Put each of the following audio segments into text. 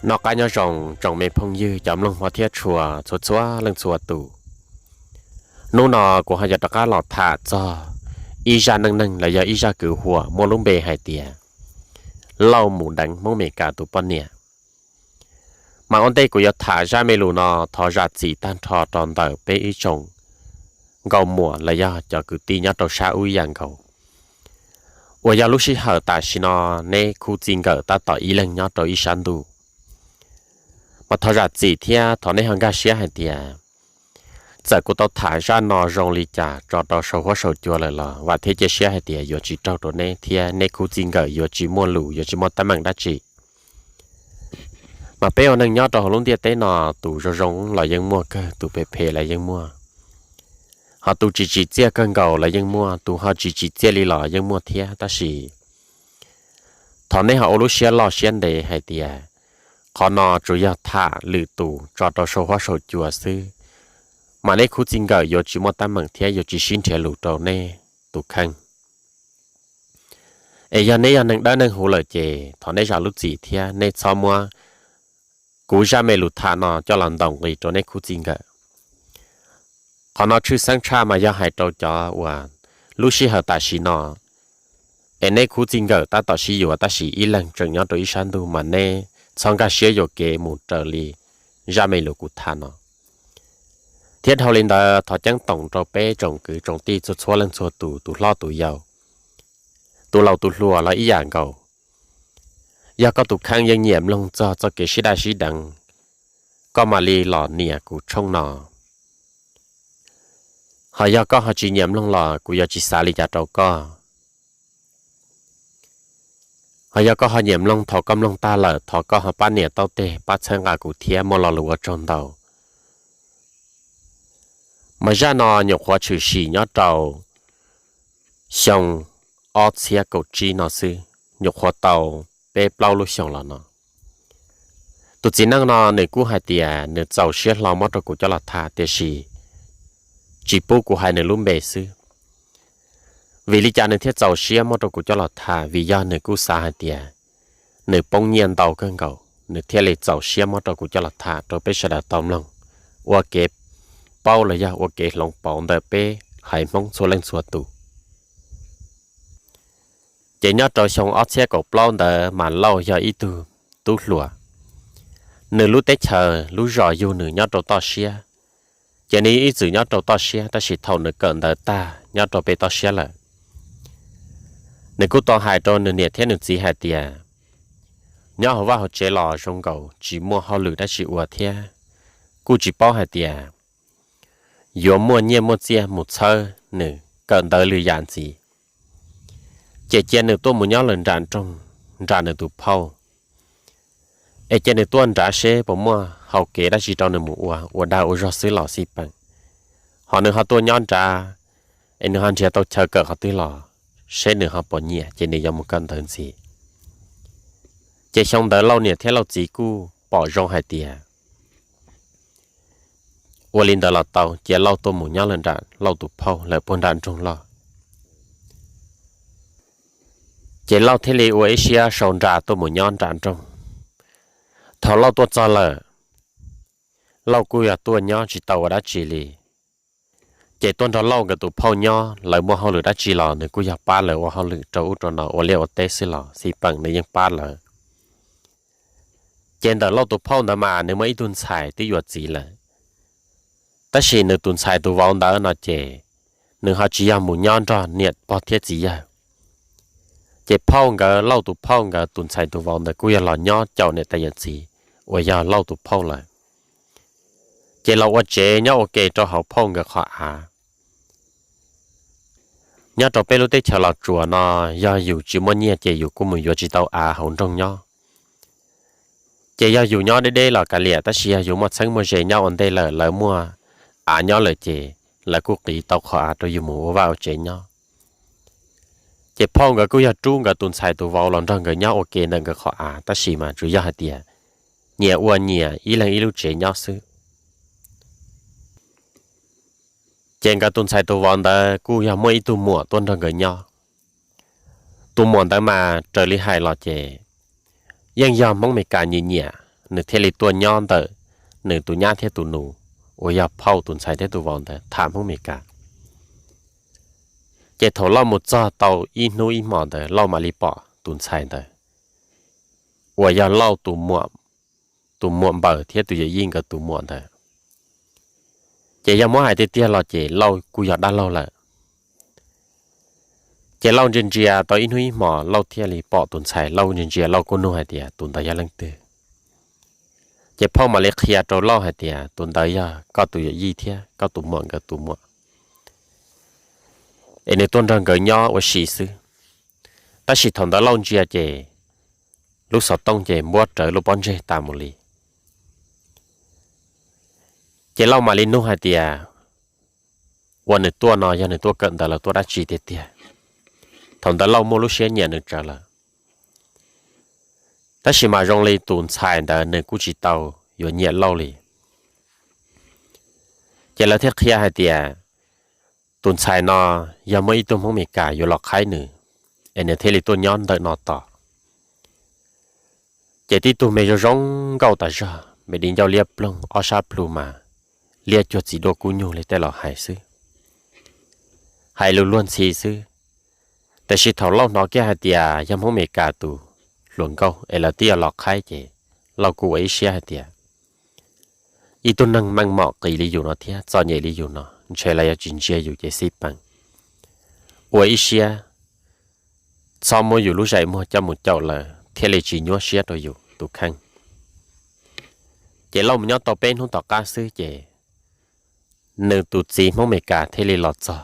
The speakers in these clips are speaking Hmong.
Noj qab nyob zoo tsoom me phooj ywg cov mloog hmov thiab tshua txhua txhua leej txhua tus. Hnub no kuv ho yuav rov qab los tham txog ib zaj neej neeg los yog ib zaj kwv huam muaj lub npe hais tias Lauj mus deev Hmoob Meskas tus poj niam. Mas ua ntej kuv yuav tham zaj me lus no, thov zam txim tag nrho rau ntawm peb ib tsoom nkauj muam los yog cov kwv tij nyob rau sab ub ib yam nkaus, uas yog lub sij hawm tam sim no neb khub txij nkawm tab tom ib leeg nyob rau ib sab ntuj. Mas thov zam txim thiab thov neb ho nkag siab hais tias txawm kuv tau tham zaj no zoo li cas tso rau saum huab saum cua lawm los vam thiab cia siab hais tias yuav tsis raug rau neb thiab neb khub txij nkawm yuav tsis muaj lus yuav tsis muaj teeb meem dab tsi. Mas peb ua neeg nyob rau hauv lub ntiaj teb no, tus zoo zoo los yeej muaj kawg, tus phem phem los yeej muaj, ho tus tsis tsim txiaj kawg nkaus los yeej muaj, tus ho tsis tsim txiaj li los yeej muaj thiab. Tab sis thov neb ho ua lub siab loj siab ntev hais tias qhov no tsuas yog tham lwm tus tso rau saum huab saum cua xwb, mas neb khub txij nkawm yuav tsis muaj teeb meem thiab yuav tsis sib nrhiav lus rau neb tus kheej. Es yog neb yog neeg dawb neeg huv lawm ces thov neb zam lub txim thiab neb txhob muab kuv zaj me lus tham no coj los ntaus nqi rau neb khub txij nkawm. Qhov no tshwj xeeb tshaj mas yog hais rau cov uas lub sij hawm tam sim no es neb khub txij nkawm tab tom sib yuav tab sis ib leeg tseem nyob rau ib sab ntuj, mas neb txhob nkag siab yuam kev mus raws li zaj me lus kuv tham no. Thiab dhau li ntawd thov ceeb toom rau peb tsoom kwv tsoom tij txhua txhua leej txhua tus, tus hlob tus yau, tus laus tus hluas los ib yam nkaus. Yog koj tus kheej yeej nyiam mloog txog txoj kev sib daj sib deev, koj mam li los nias kuv tshooj no. Ho yog koj ho tsis nyiam mloog los kuv yuav tsis xav li cas rau koj. Ho yog koj ho nyiam mloog, thaum koj mloog tag lawm thov koj ho pab nias taub teg pab txhawb nqa kuv thiab, muaj lo lus ua tsaug ntau. Mas zaj no nyuam qhuav tshwm sim nyob rau xyoo ob txhiab kaum tsib no xwb, nyuam qhuav tau peb plaub lub xyoos los no. Tus txiv neej no nws kuj hais tias nws txaus siab hlo muab rau kuv coj los tham, tiam sis tsis pub kuv hais nws lub npe xwb. Vim li cas nws thiaj txaus siab muab rau kuv coj los tham? Vim yog nws kuj xav hais tias nws poob nyiaj ntau kawg nkaus, nws thiaj li txaus siab muab rau kuv coj los tham rau peb sawv daws tau mloog, ua kev paub los yog ua kev hloov pauv ntawm peb haiv Hmoob txhua leej txhua tus. Ces nyob rau xyoo ob txhiab kaum plaub ntawd mas Lauj yog ib tug tub hluas, nws lub teb chaws lub zos yug nws nyob rau toj siab. Ces nws ib txwm nyob rau toj siab, tab sis thaum nws kawm ntawv tag nyob rau pem toj siab lawm, nws kuj tau hais rau nws niam thiab nws txiv hais tias nyob hauv vaj hauv tsev los zoo nkaus tsis muaj hauj lwm dab tsi ua thiab kuj tsis paub hais tias yuav muaj nyiaj muaj txiaj mus txhawb nws kawm ntawv lwm yam ntxiv. Ces cia nws tuaj mus nyob lawm nram nroog nram nws tus phauj, es cia nws tuaj nrad seb puas muaj hau kev dab tsi rau nws mus ua, ua dag ua zog xwb los xij peem. Ho nws ho tuaj nyob nrad, es nws ho nrhiav tau chaw kawm qhov twg los seb nws ho puas nyiam ces nws yuav mus kawm ntawv ntxiv. Ces xyoo ntawd Lauj niam thiab Lauj txiv kuj pom zoo hais tias ua li ntawd los tau, cia Lauj tuaj mus nyob lawm nram Lauj tus phauj lawm puag nram nroog loj. Ces Lauj thiaj li ua ib siab sau nra tuaj mus nyob nram nroog. Thaum Lauj tuaj txog lawm, Lauj kuj yog tuaj nyob tsis tau ua dab tsi li. Ces tuaj nrog Lauj nkawd tus phauj nyob, lawv muaj hauj lwm dab tsi los nws kuj yog pab lawv ua hauj lwm rau ub rau no ua liaj ua teb xwb los xij peem nws yeej pab lawv. Ces ntawm Lauj tus phauj ntawd mas nws muaj ib tug ntxhais twb yuav txiv lawm, tab sis nws tus ntxhais tus vauv ntawd no ces nws ho tsis yog mus nyob nrog niam pog thiab txiv yawg. Ces phauj nkawd, Lauj tus phauj nkawd tus ntxhais tus vauv ntawd kuj yog los nyob caum niam tais yawm txiv uas yog Lauj tus phauj lawm. Ces los ua tsev nyob ua ke rau hauv phauj nkawd qhov av. Nyob rau peb lub teb chaws Los Tsuas no, yog yus tsis muaj nyiaj ces yus kuj mus yuav tsis tau av hauv nroog nyob. Ces yog yus nyob deb deb los kav liam, tab sis yog yus muaj txheeb muaj ze nyob ua ntej lawm, lawv muaj av nyob lawm ces lawv kuj qiv tau qhov av rau yus mus ua vaj ua tsev nyob. Ces phauj nkawd kuj yog rub nkawd tus ntxhais tus vauv los nrog nkawd nyob ua ke ntawm nkawd qhov av, tab sis mas tsuas yog hais tias nyias ua nyias ib leeg ib lub tsev nyob xwb. Ces nkawd tus ntxhais tus vauv ntawd kuj yog muaj ib tug muam tuaj nrog nkawd nyob. Tus muam ntawd mas raws li hais los ces yeej yog Hmoob Meskas nyiam nyiam, nws thiaj li tuaj nyob ntawm nws tus nyab thiab tus nus uas yog phauj tus ntxhais thiab tus vauv ntawd tham Hmoob Amelikas. Ces thaum Lauj mus txog tau ib hnub ib hmos ntawd Lauj mam li pom tus ntxhais ntawd uas yog Lauj tus muam npaws thiab tus yawm yij nkawd tus muam ntawd. Ces yog muab hais tiag tiag los ces Lauj kuj yog dab laug lawm. Ces Lauj ntsia ntsia tau ib hnub ib hmos Lauj thiaj li pom tus ntxhais, Lauj ntsia ntsia Lauj kuj nug hais tias tus ntawd yog leej twg. Ces phauj mam li qhia rau Lauj hais tias tus ntawd yog koj tus yawm yij thiab koj tus muam nkawd tus muam, es nws tuaj nrog nkawd nyob ua si xwb. Tab sis thaum ntawd Lauj ntsia ces lub xov tooj ces npuab rawv lub pob ntseg tas mus li. Ces Lauj mam li nug hais tias ua nws tuaj no yog nws tuaj kawm ntawv los tuaj dab tsi tiag tiag. Thaum ntawd Lauj muaj lub siab nyiam nws tsawv lawm, tab sis mas zoo li tus ntxhais ntawd nws kuj tsis tau yuav nyiam Lauj li. Ces lawv thiaj qhia hais tias tus ntxhais no yog muaj ib tug Hmoob Amelikas yuav los qhaib nws, es nws thiaj li tuaj nyob ntawm no tos. Ces tib tug me zoo zoo nkauj tas zog, me di ncauj liab ploog, ob sab plhu mas liab cuag txiv duaj kub nyuj li tej laus hais xwb, hais lus luag ntxhi xwb. Tiam sis thaum Lauj hnov kiag hais tias yog Hmoob Amelikas tus hluas nkauj es lawv twb yuav los qhaib ces Lauj kuj ua ib siab hais tias ib tug neeg meej mom qis li yus no thiab txom nyem li yus no ntshe lawv yuav tsis ntsia yus ces xij peem. Ua ib siab txhob muab yus lub zais muag coj mus caum lawm thiaj li tsis nyuaj siab rau yus tus kheej. Ces Lauj mus nyob tau peb hnub tom qab xwb ces nws tus txiv Hmoob Amelikas thiaj li los txog.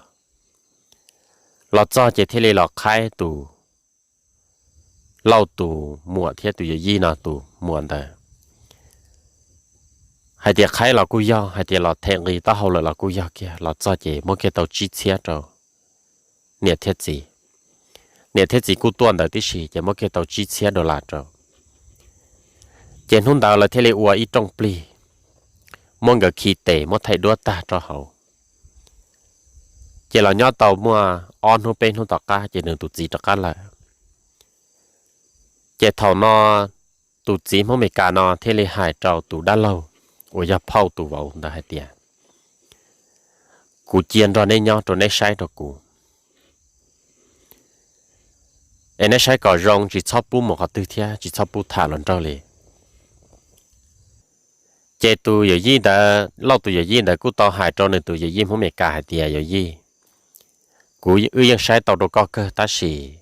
Los txog ces thiaj li los qhaib tus Lauj tus muam thiab tus yawm yij no tus muam ntawd hais tias qhaib los kuj yog, hais tias los them nqi taub hau lawm los kuj yog kiag. Los txog ces muab kiag tau tsib txhiab rau niam thiab txiv. Niam thiab txiv kuj tuaj ntawd tib si ces muab kiag tau tsib txhiab dollar rau. Ces hnub ntawd lawv thiaj li ua ib rooj plig, muab nkawd khi tes muab thaij duab tag rau hauv. Ces los nyob tau muaj ob hnub peb hnub tom qab ces nws tus txiv rov qab lawm. Ces thaum no tus txiv Hmoob Amelikas no thiaj li hais rau tus dab laug uas yog phauj tus vauv ntawd hais tias, kuv cia nrog neb nyob rau neb saib rau kuv, es neb saib kom zoo tsis txhob pub mus qhov twg thiab tsis txhob pub tham hluas nraug li. Ces tus yawm yij ntawd, Lauj tus yawm yij ntawd kuj tau hais rau nws tus yawm yij Hmoob Amelikas hais tias, yawm yij, kuv wb yeej saib tau rau koj kawg tab sis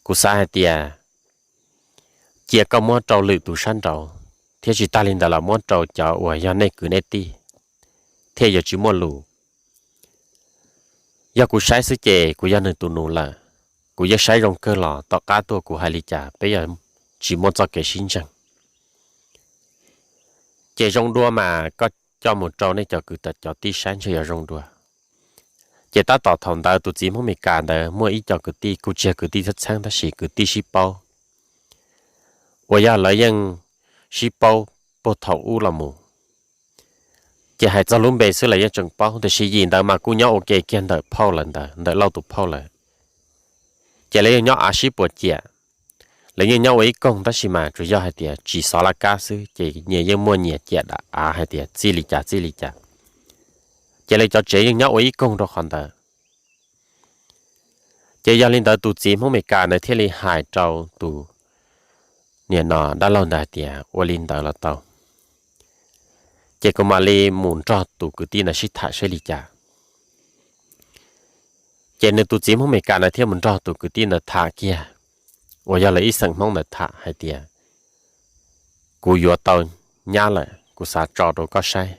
kuv xav hais tias cia koj muab rau lwm tus sab nraud, thiab tsis tag li ntawd los muab rau cov uas yog nej kwv nej tij thiaj yuav tsis muaj lus. Yog kuv saib xwb ces kuv yog nws tus nus lawm, kuv yeej saib zoo kawg los tom qab tuaj kuv hais li cas peb yuav tsis muaj txoj kev sib ntseeg. Ces zoo dua mas koj coj mus rau nej cov kwv cov tij saib ntshe yuav zoo dua. Ces tab tom thaum ntawd tus txiv Hmoob Amelikas ntawd muaj ib co kwv tij kuj tsis yog kwv tij txheeb txheeb tab sis kwv tij sib paub, uas yog lawv yeej sib paub puag thaum ub los mus. Ces hais txog lub npe xwb lawv yeej tseem paub, tiam sis yim ntawd mas kuj nyob ua ke kiag ntawm phauj lawv ntawd, ntawm Lauj tus phauj lawm. Ces lawv yeej nyob av sib puas ciam, lawv yeej nyob ua ib koog tab sis mas tsuas yog hais tias tsis xov laj kab xwb ces nyias yeej muaj nyias ciam av hais tias txij li cas txij li cas. Ces lawv cov tsev yeej nyob ua ib koog rau qhov ntawd. Ces yog li ntawd tus txiv Hmoob Amelikas ntawd thiaj li hais rau tus niam no dab laug ntawd hais tias ua li ntawd los tau, ces kuv mam li mus nrog tus kwv tij ntawd sib tham saib li cas. Ces nws tus txiv Hmoob Amelikas ntawd thiaj mus nrog tus kwv tij ntawd tham kiag, uas yog lawv ib xeem Hmoob ntawd tham hais tias, kuv yuav tau nyab lawm, kuv xav tso rau koj saib,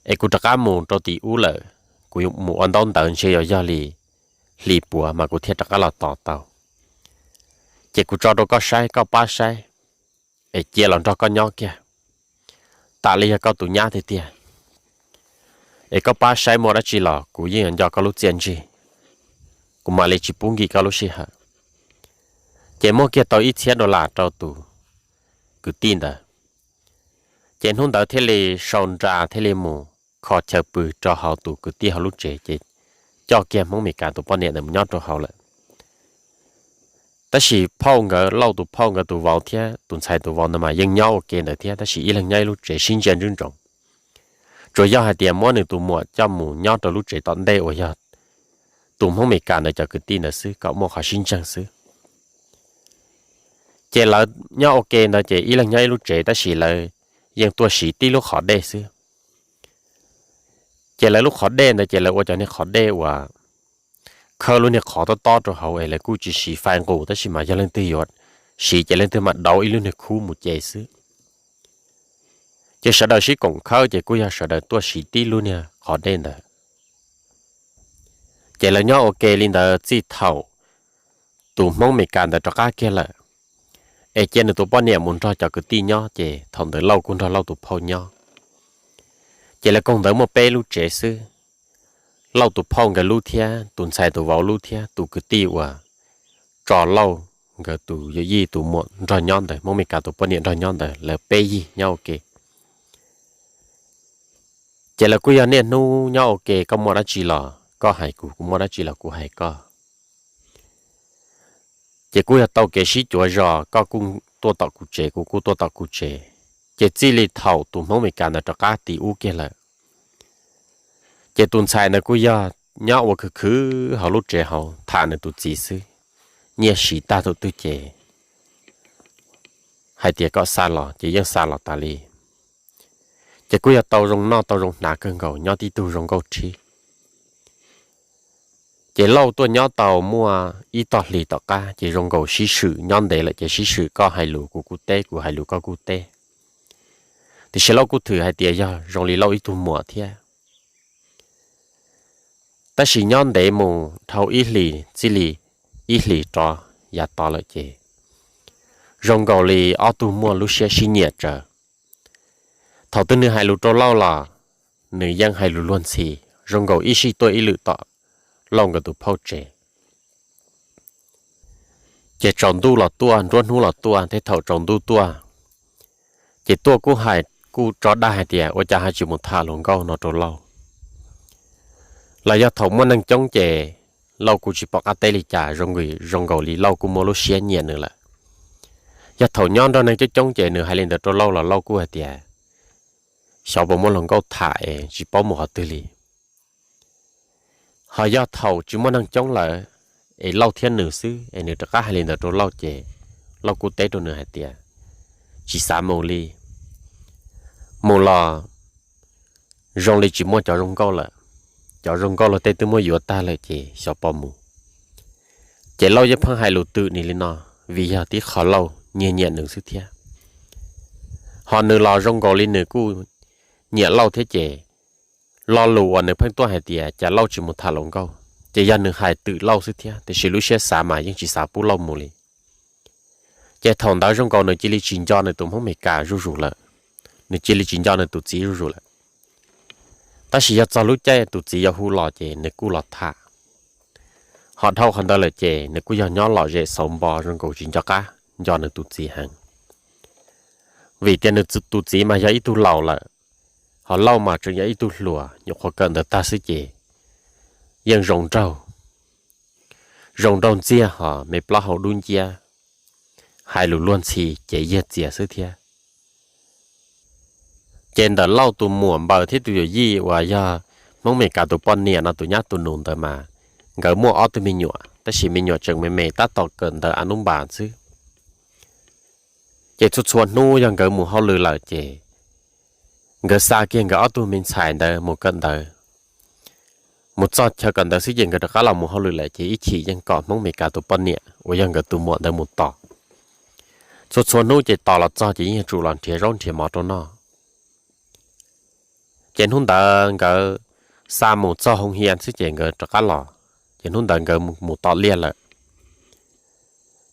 es kuv rov qab mus rau tim ub lawm, kuv mus ua ntaub ntawv ntshe yuav yog li hli puav mas kuv thiaj rov qab los tos tau. Ces kuv tso rau koj saib, koj pab saib, es cia los nrog koj nyob kiag, tam li yog koj tus nyab tiag tiag. Es koj pab saib muaj dab tsi los kuv yeej yuav nco koj lub txiaj ntsig, kuv mam li tsis pub nkim koj lub sij hawm. Ces muab kiag tau ib txhiab dollar rau tus kwv tij ntawd. Ces hnub ntawd thiaj li sau nra thiaj li mus kho chaw pw rau hauv tus kwv tij hauv lub tsev, ces coj kiag Hmoob Amelikas tus poj niam ntawd mus nyob rau hauv lawm. Tab sis phauj nkawd, Lauj tus phauj nkawd tus vauv thiab tus ntxhais tus vauv ntawd mas yeej nyob ua ke ntawd thiab, tab sis ib leeg nyob ib lub tsev sib ntsia ntsub ntsoov. Tsuas yog hais tias muab nws tus muam coj mus nyob rau lub tsev tom ntej uas yog tus Hmoob Meskas ntawd cov kwv tij ntawd xwb kom muaj qhov sib ntseeg xwb. Ces lawv nyob ua ke ntawd ces ib leeg nyob ib lub tsev tab sis lawv yeej tuaj siv tib lub qhov dej xwb. Ces lawv lub qhov dej ntawd ces lawv ua cov niag qhov dej uas khawb lub niag qhov tob tob rau hauv es lawv kuj tsis siv fais nqus tab sis mas yog leej twg yuav siv ces leej twg mam dauv ib lub niag khub mus ces xwb. Ces sawv daws sib koom khawb ces kuj yog sawv daws tuaj siv tib lub niag qhov dej ntawd. Ces lawv nyob ua ke li ntawd txij thaum tus Hmoob Meskas ntawd rov qab kiag lawm, es cia nws tus poj niam mus nrog cov kwv tij nyob ces thaum ntawd Lauj kuj nrog Lauj tus phauj nyob. Ces lawv koog ntawd muaj peb lub tsev xwb, Lauj tus phauj nkawd lub thiab tus ntxhais tus vauv lub thiab tus kwv tij uas tso Lauj nkawd tus yawm yij tus muam nrog nyob ntawd, Hmoob Meskas tus poj niam nrog nyob ntawd, lawv peb yig nyob ua ke. Ces lawv kuj yog niaj hnub nyob ua ke, koj muaj dab tsi los koj hais kuv, kuv muaj dab tsi los kuv hais koj. Ces kuj yog tau kev sib cuav zos, koj kuj tuaj tom kuv tsev, kuv kuj tuaj tom kuv tsev. Ces txij li thaum tus Hmoob Meskas ntawd rov qab tim ub kiag lawm, ces tus ntxhais ntawd kuj yog nyob ua khwv khwv hauv lub tsev hauv tham nws tus txiv xwb, nyiaj siv tag thaum twg ces hais tias kom xa los ces yeej xa los tas li. Ces kuj yog tau zoo noj tau zoo hnav kawg nkaus, nyob tib tug zoo nkauj rhib. Ces Lauj tuaj nyob tau muaj ib tog hlis tom qab ces zoo nkaus sib swm, nyob ntev lawm ces sib swm, koj hais lus kuv kuj teb, kuv hais lus koj kuj teb. Tiam sis Lauj kuj thwm hais tias yog zoo li Lauj ib tug muam thiab. Tab sis nyob ntev mus dhau ib hlis txij li ib hlis rov yav tod lawm ces zoo nkaus li ob tug muaj lub siab sib nyiam tsawv. Thaum twg nws hais lus rau Lauj los nws yeej hais lus luag ntxhi, zoo nkaus ib sij tuaj ib lwm tom Lauj nkawd tus phauj tsev. Ces tsaus ntuj los tuaj, nruab hnub los tuaj, thiab thaum tsaus ntuj tuaj ces tuaj kuj hais, kuj tso dag hais tias ua cas ho tsis mus tham hluas nkauj no rau Lauj, los yog thaum muaj neeg coob ces Lauj kuj tsis pom qab teb li cas, zoo nkaus li Lauj kuj muaj lub siab nyiam nws lawm. Yog thaum nyob nrog neeg coob coob ces nws hais li ntawd rau Lauj los Lauj kuj hais tias xyov puas muaj hluas nkauj tham es tsis paub mus qhov twg li. Ho yog thaum tsis muaj neeg coob lawm es Lauj thiab nws xwb es nws rov qab hais li ntawd rau Lauj ces Lauj kuj teb rau nws hais tias tsis xav mus li, mus los zoo li tsis muaj cov zoo nkauj lawm, cov zoo nkauj luag tej twb muab yuav tag lawm ces xyov puas mus. Ces Lauj yeej pheej hais lus twm nws li no, vim yog tib qho Lauj nyiag nyiam nws xwb thiab. Ho nws los zoo nkaus li nws kuj nyiam Lauj thiab ces lo lus uas nws pheej tuaj hais tias cas Lauj tsis mus tham hluas nkauj ces yog nws hais twm Lauj xwb thiab, tiam sis lub siab xav mas yeej tsis xav pub Lauj mus li. Ces thaum ntawd zoo nkaus nws cia li tsis nco nws tus Hmoob Meskas zuj zus lawm, nws cia li tsis nco nws tus txiv zuj zus lawm. Tab sis yog txog lub caij tus txiv yuav hu los ces nws kuj los tham. Ho dhau qhov ntawd lawm ces nws kuj yog nyob lom zem xauv npo zoo nkaus tsis nco qab nco nws tus txiv heev. Vim tias nws tus txiv mas yog ib tug laus lawm, ho Lauj mas tseem yog ib tug hluas, nyuam qhuav kawm ntawv tag xwb ces yeej zoo nraug, zoo nraug ntxiag ho me plaub hau dub nciab, hais lus luag ntxhi ces yiag txias xwb thiab. Ces ntawm Lauj tus muam npaws thiab tus yawm yij uas yog Hmoob Meskas tus poj niam no tus nyab tus nus ntawd mas nkawd muaj ob tug me nyuam, tab sis me nyuam tseem me me tab tom kawm ntawv a nub npas xwb. Ces txhua txhua hnub yog nkawd mus hauj lwm lawm ces nkawd xa kiag nkawd ob tug me ntxhais ntawd mus kawm ntawv. Mus txog chaw kawm ntawv xwb ces nkawd rov qab los mus hauj lwm lawm ces ib chim yeej kom Hmoob Meskas tus poj niam uas yog nkawd tus muam ntawd mus tos. Txhua txhua hnub ces tos los txog ces yeej yuav tsum los nrhiav zaub nrhiav mov rau noj. Ces hnub ntawd nkawd xa mus txog hoo hia xwb ces nkawd rov qab los, ces hnub ntawd nkawd mus tom liaj lawm.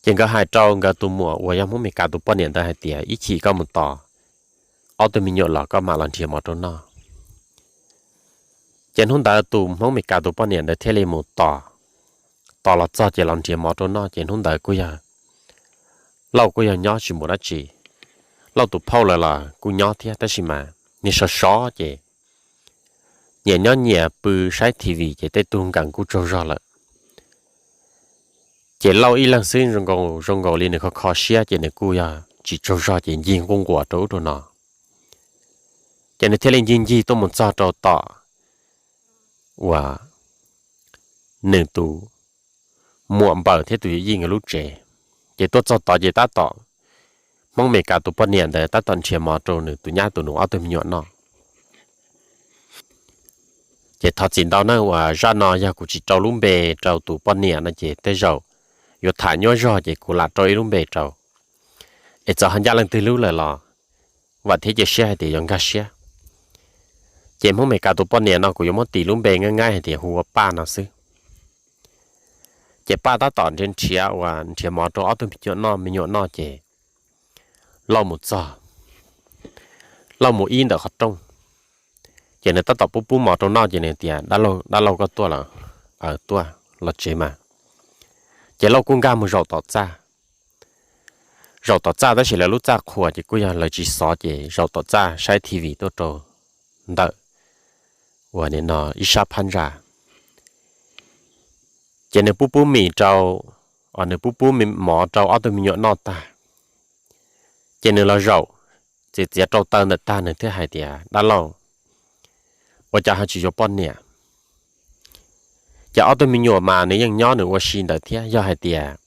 Ces nkawd hais rau nkawd tus muam uas yog Hmoob Meskas tus poj niam ntawd hais tias ib chim koj mus tos ob tug me nyuam los koj mam los nrhiav mov rau noj. Ces hnub ntawd tus Hmoob Meskas tus poj niam ntawd thiaj li mus tos, tos los txog ces los nrhiav mov rau noj ces hnub ntawd kuj yog Lauj kuj yog nyob tsis mus dab tsi. Lauj tus phauj lawv los kuj nyob thiab tab sis mas niag sov sov ces nyias nyob nyias pw saib T V ces tej tug nkees kuj tsaug zog lawm. Ces Lauj ib leeg xwb zoo nkaus li nws kho kho siab ces nws kuj yog tsis tsaug zog ces ncig nquj nquas rau ub rau no. Ces nws thiaj li ncig ncig tuaj mus txog rau tom uas nws tus muam npaws thiab tus yawm yij nkawd lub tsev. Ces tuaj txog tod ces tab tom Hmoob Amelikas tus poj niam ntawd tab tom nrhiav mov rau nws tus nyab tus nus ob tug me nyuam noj. Ces thov txim ntau nawb uas zaj no yog kuv tsis rau lub npe rau tus poj niam no ces tej zaum yuav tham nyuaj zog ces kuv lam rau ib lub npe rau, es txawm ho ncaj leej twg lub lawm los vam thiab cia siab hais tias yuav nkag siab. Ces Hmoob Amelikas tus poj niam no kuv yuav muab tis lub npe nyob nyob hais tias hu ua Paj no xwb. Ces Paj tab tom nrhiav nrhiav uas nrhiav mov rau ob tug me nyuam noj, me nyuam noj ces Lauj mus txog, Lauj mus ib ntawm qhov rooj, ces nws tab tom pub pub mov rau noj ces nws tias, Dab laug, koj tuaj los? Aws, tuaj los tsev mas. Ces Lauj kuj nkag mus zaum tom txaj. Zaum tom txaj tab sis lawv lub txaj qhua ces kuj yog lawv tsis xov ces zaum tom txaj saib T V tuaj rau ntawm uas nim no ib sab phab ntsa. Ces nws pub pub mis rau, nws pub pub mov rau ob tug me nyuam noj tag, ces nws los zaum txiav txiav rau taw ntawm tag nws thiaj hais tias, Dab laug, ua cas ho tsis yuav poj niam? Ces ob tug me nyuam mas nws yeej nyob nws ua si ntawd thiab, yog hais tias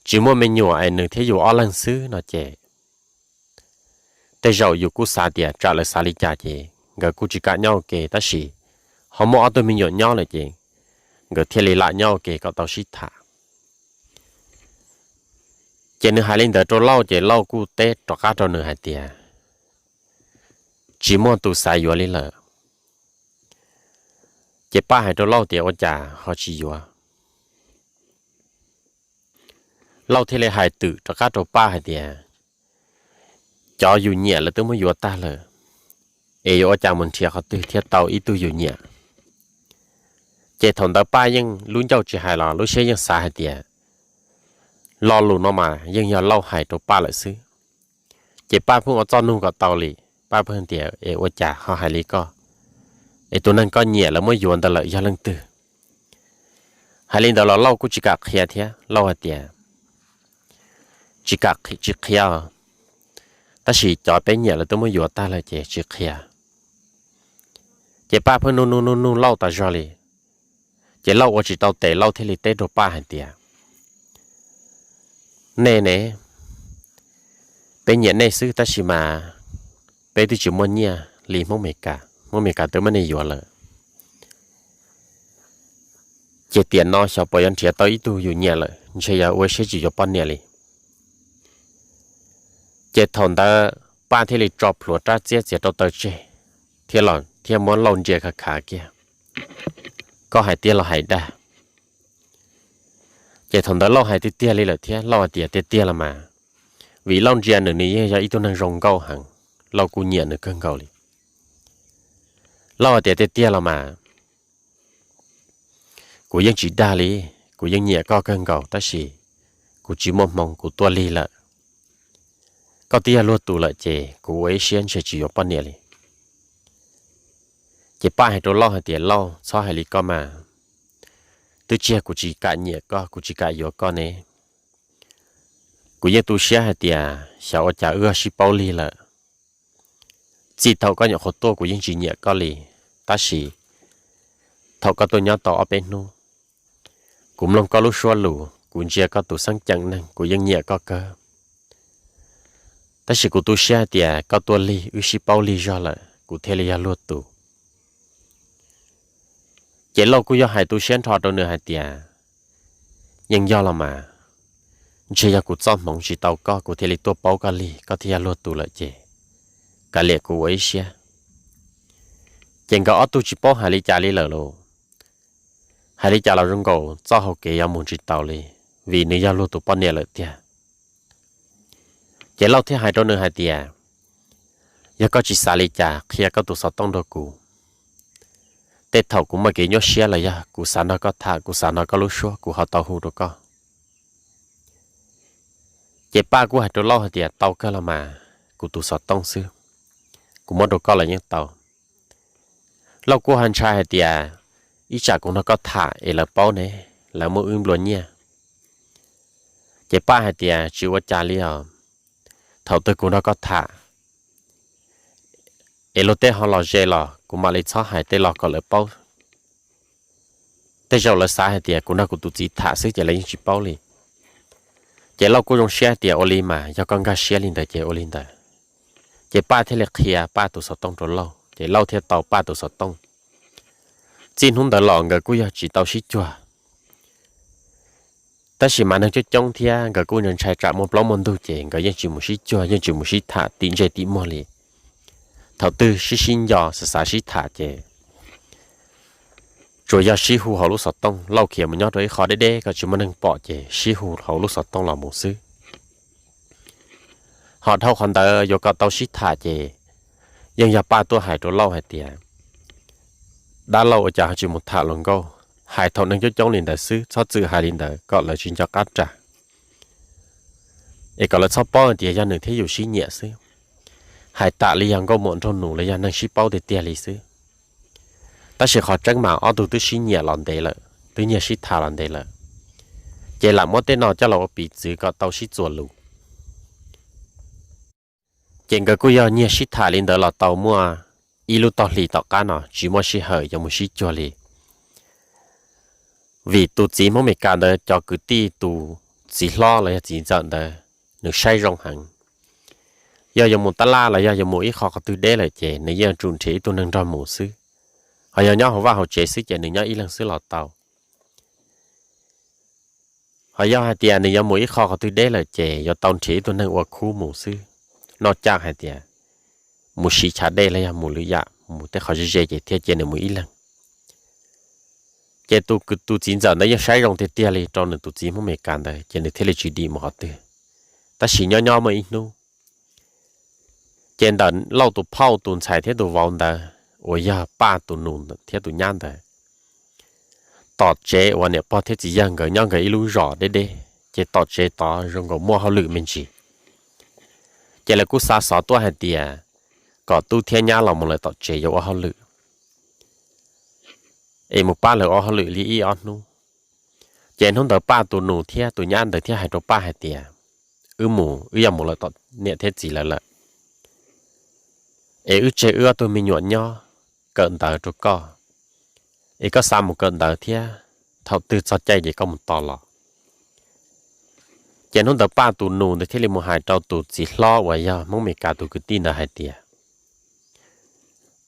tsis muaj me nyuam es nws thiab yus ob leeg xwb no ces tej zaum yus kuj xav tias tsam lawv xav li cas ces nkawd kuj tsis kam nyob ua ke tab sis ho muaj ob tug me nyuam nyob lawm ces nkawd thiaj li lam nyob ua ke kom tau sib tham. Ces nws hais li ntawd rau Lauj ces Lauj kuj teb rov qab rau nws hais tias, Tsis muaj tus xav yuav li lawm. Ces Paj hais rau Lauj tias, Ua cas ho tsis yuav? Lauj thiaj li hais twm rov qab rau Paj hais tias, Cov yus nyiam lawv twb muab yuav tag lawm, es yuav ua cas mus nrhiav qhov twg thiaj tau ib tug yus nyiam? Ces thaum ntawd Paj yeej lub ncauj tsis hais los lub siab yeej xav hais tias lo lus no mas yeej yog Lauj hais rau Paj lawm xwb. Ces Paj pheej ua txoj nug kom tau li, Paj pheej tias, Es ua cas ho hais li koj? Es tus neeg koj nyiam lawv muab yuav ntawd lawm yog leej twg? Hais li ntawd los Lauj kuj tsis kam qhia thiab, Lauj hais tias, Tsis kam, tsis qhia, tab sis cov peb nyiam lawv twb muab yuav tag lawm ces tsis qhia. Ces Paj pheej nug nug nug nug Lauj tas zog li. Ces Lauj ua tsis tau tes, Lauj thiaj li teb rau Paj hais tias, Nej ne, peb nyiam nej xwb tab sis mas peb twb tsis muaj nyiaj li Hmoob Amelikas, Hmoob Amelikas twb muab nej yuav lawm. Ces tiam no xyov puas yuav nrhiav tau ib tug yus nyiam lawm, ntshe yog ua siab tsis yuav poj niam li. Ces thaum ntawd Paj thiaj li tso plhuav rab txiab txiav rau taw tseg thiab los thiab muab Lauj ntsia khav khav kiag, Koj hais tiag los hais dag? Ces thaum ntawd Lauj hais tiag tiag li lawm thiab, Lauj hais tias, Tiag tiag los mas, vim Lauj ntsia nws, nws yeej yog ib tug neeg zoo nkauj heev, Lauj kuj nyiam nws kawg nkaus li. Lauj hais tias, Tiag tiag los mas, kuv yeej tsis dag li, kuv yeej nyiam koj kawg nkaus tab sis kuv tsis muaj hmoo, kuv tuaj lig lawm. Koj twb yog luag tus lawm ces kuv ua ib siab ntshe tsis yuav poj niam li. Ces Paj hais rau Lauj hais tias, Lauj, txhob hais li koj mas, twb tsis yog kuv tsis kam nyiam koj, kuv tsis kam yuav koj ne. Kuv yeej tu siab hais tias xyov ua cas wb ho sib paub lig lawm. Txij thaum koj nyuam qhuav tuaj kuv yeej tsis nyiam koj li, tab sis thaum koj tuaj nyob tau ob peb hnub, kuv mloog koj lub suab lus, kuv ntsia koj tus xeeb ceem neeg, kuv yeej nyiam koj kawg. Tab sis kuv tu siab hais tias koj tuaj lig, wb sib paub lig zog lawm, kuv thiaj li yog luag tus. Ces Lauj kuj yog hais tu siab nrho rau nws hais tias, Yeej yog los mas, ntshe yog kuv txoj hmoov tsis tau koj, kuv thiaj li tuaj paub koj lig, koj thiaj yog luag tus lawm ces kav liam kuv ua ib siab. Ces nkawd ob tug tsis paub hais li cas li lawm lauj. Hais li cas los zoo nkaus txoj hau kev yuav mus tsis taus li, vim nws yog luag tus poj niam lawm tiag. Ces Lauj thiaj hais rau nws hais tias, Yog koj tsis xav li cas qhia koj tus xov tooj rau kuv. Tej thaum kuv muaj kev nyuaj siab los yog kuv xav nrog koj tham, kuv xav hnov koj lub suab kuv ho tau hu rau koj. Ces Paj kuj hais rau Lauj hais tias, Tau kawg los mas, kuv tus xov tooj xwb, kuv muab rau koj los yeej tau. Lauj kuj ho ntshai hais tias, Ib tsam kuv nrog koj tham es lawv paub ne, lawv muab wb nplua nyiaj. Ces Paj hais tias, Tsis ua cas li os, thaum twg kuv nrog koj tham es luag tej ho los ze los kuv mam li txhob hais tej los kom lawv paub. Tej zaum lawv xav hais tias kuv nrog kuv tus txiv tham xwb ces lawv yeej tsis paub li. Ces Lauj kuj zoo siab tias, Ua li mas yog koj nkag siab li ntawd ces ua li ntawd. Ces Paj thiaj li qhia Paj tus xov tooj rau Lauj, ces Lauj thiaj tau Paj tus xov tooj. Txij hnub ntawd los nkawd kuj yog tsis tau sib cuag. Tab sis mas neeg coob coob thiab nkawd kuj ntshai tsam muaj plaub muaj ntug ces nkawd yeej tsis mus sib cuag, yeej tsis mus sib tham tim ntsej tim muag li. Thaum twg sib sib nco xav xav sib tham ces tsuas yog sib hu hauv lub xov tooj, Lauj khiav mus nyob rau ib qho deb deb kom tsis muaj neeg pom ces sib hu hauv lub xov tooj los mus xwb. Ho dhau qhov ntawd yuav kom tau sib tham ces yeej yog Paj tuaj hais rau Lauj hais tias, Dab Lauj, ua cas ho tsis mus tham luag nkauj? Hais thaum neeg coob coob li ntawd xwb, txhob txwm hais li ntawd kom lawv tsis nco qab ras. Es kom lawv txhob paub hais tias yog nws thiab yus sib nyiam xwb. Hais tam li yog nkauj muam nraug nus los yog neeg sib paub tiag tiag li xwb. Tab sis qhov tseeb mas ob tug twb sib nyiam los ntev lawm, twb nyiag sib tham los ntev lawm, ces lam muab tej no coj los ua piv txwv kom tau sib txuas lus. Ces nkawd kuj yog nyiag sib tham li ntawd los tau muaj ib lub tog hlis tom qab no tsis muaj sij hawm yuav mus sib cuag li. Vim tus txiv Hmoob Meskas ntawd cov kwv tij tus txiv hlob los yog txiv ntxawm ntawd, nws saib zoo heev. Yog yuav mus tab laj los yog yuav mus ib qho qhov twg deb lawm ces nws yeej tsum nrhiav ib tug neeg nrog mus xwb. Ho yog nyob hauv vaj hauv tsev xwb ces nws nyob ib leeg xwb los tau. Ho yog hais tias nws yuav mus ib qho qhov twg deb lawm ces yuav tau nrhiav ib tug neeg ua khub mus xwb. Noj caj hais tias mus siv chav dej los yog mus lwm yam, mus tej qhov ze ze ces thiaj cia nws mus ib leeg. Ces tus, tus txiv ntxawm ntawd yeej saib zoo tiag tiag li rau nws tus txiv Hmoob Meskas ntawd ces nws thiaj li tsis dim mus qhov twg. Tab sis nyob nyob muaj ib hnub, ces ntawm Lauj tus phauj tus ntxhais thiab tus vauv ntawd uas yog Paj tus nus thiab tus nyab ntawd tom tsev uas niam pog thiab txiv yawg nkawd nyob nkawd ib lub zos deb deb, ces tom tsev tod zoo nkaus muaj hauj lwm me ntsis. Ces lawv kuj xa xov tuaj hais tias kom tub thiab nyab los mus lawm tom tsev yuav ua hauj lwm, es mus pab lawv ua hauj lwm li ib ob hnub. Ces hnub ntawd Paj tus nus thiab tus nyab ntawd thiaj hais rau Paj hais tias, Wb mus, wb yuav mus lawm tom niam thiab txiv lawv lawm, es wb tseg wb ob tug me nyuam nyob kawm ntawv rau koj, es koj xa mus kawm ntawv thiab, thaum twg txog caij ces koj mus tos los. Ces hnub ntawd Paj tus nus ntawd thiaj li mus hais rau tus txiv hlob uas yog Hmoob Meskas tus kwv tij ntawd hais tias,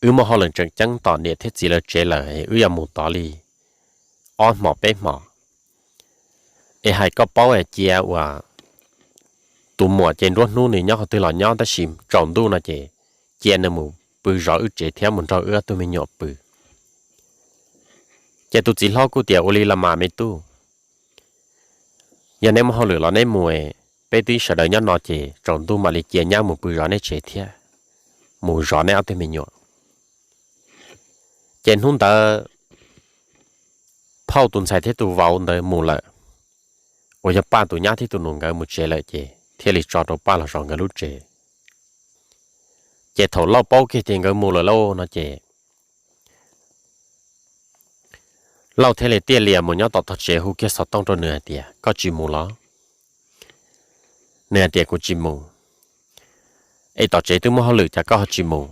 Wb muaj hauj lwm tseem ceeb tom niam thiab txiv lawv tsev lawm, wb yuav mus tod li ob hmos peb hmos. Es hais koj paub es cia uas tus muam ces nruab hnub nws nyob qhov twg los nyob, tab sis tsaus ntuj no ces cia nws mus pw zov wb tsev thiab mus nrog wb ob tug me nyuam pw. Ces tus txiv hlob kuj tias, Ua li los mas me tub, yog neb muaj hauj lwm los neb mus, peb twb sawv daws nyob no ces tsaus ntuj mam li cia nyab mus pw zov neb tsev thiab, mus zov neb ob tug me nyuam. Ces hnub ntawd phauj tus ntxhais thiab tus vauv ntawd mus lawm, uas yog Paj tus nyab thiab tus nus nkawd mus tsev lawm ces thiaj li tso rau Paj los zov nkawd lub tsev. Ces thaum Lauj paub kiag tias nkawd mus lawm lauj no ces Lauj thiaj li tiaj lias mus nyob tom tog tsev hu kiag xov tooj rau nws hais tias, Koj tsis mus los? Nws hais tias, Kuv tsis mus. Es tom tsev twb muaj hauj lwm cas koj ho tsis mus?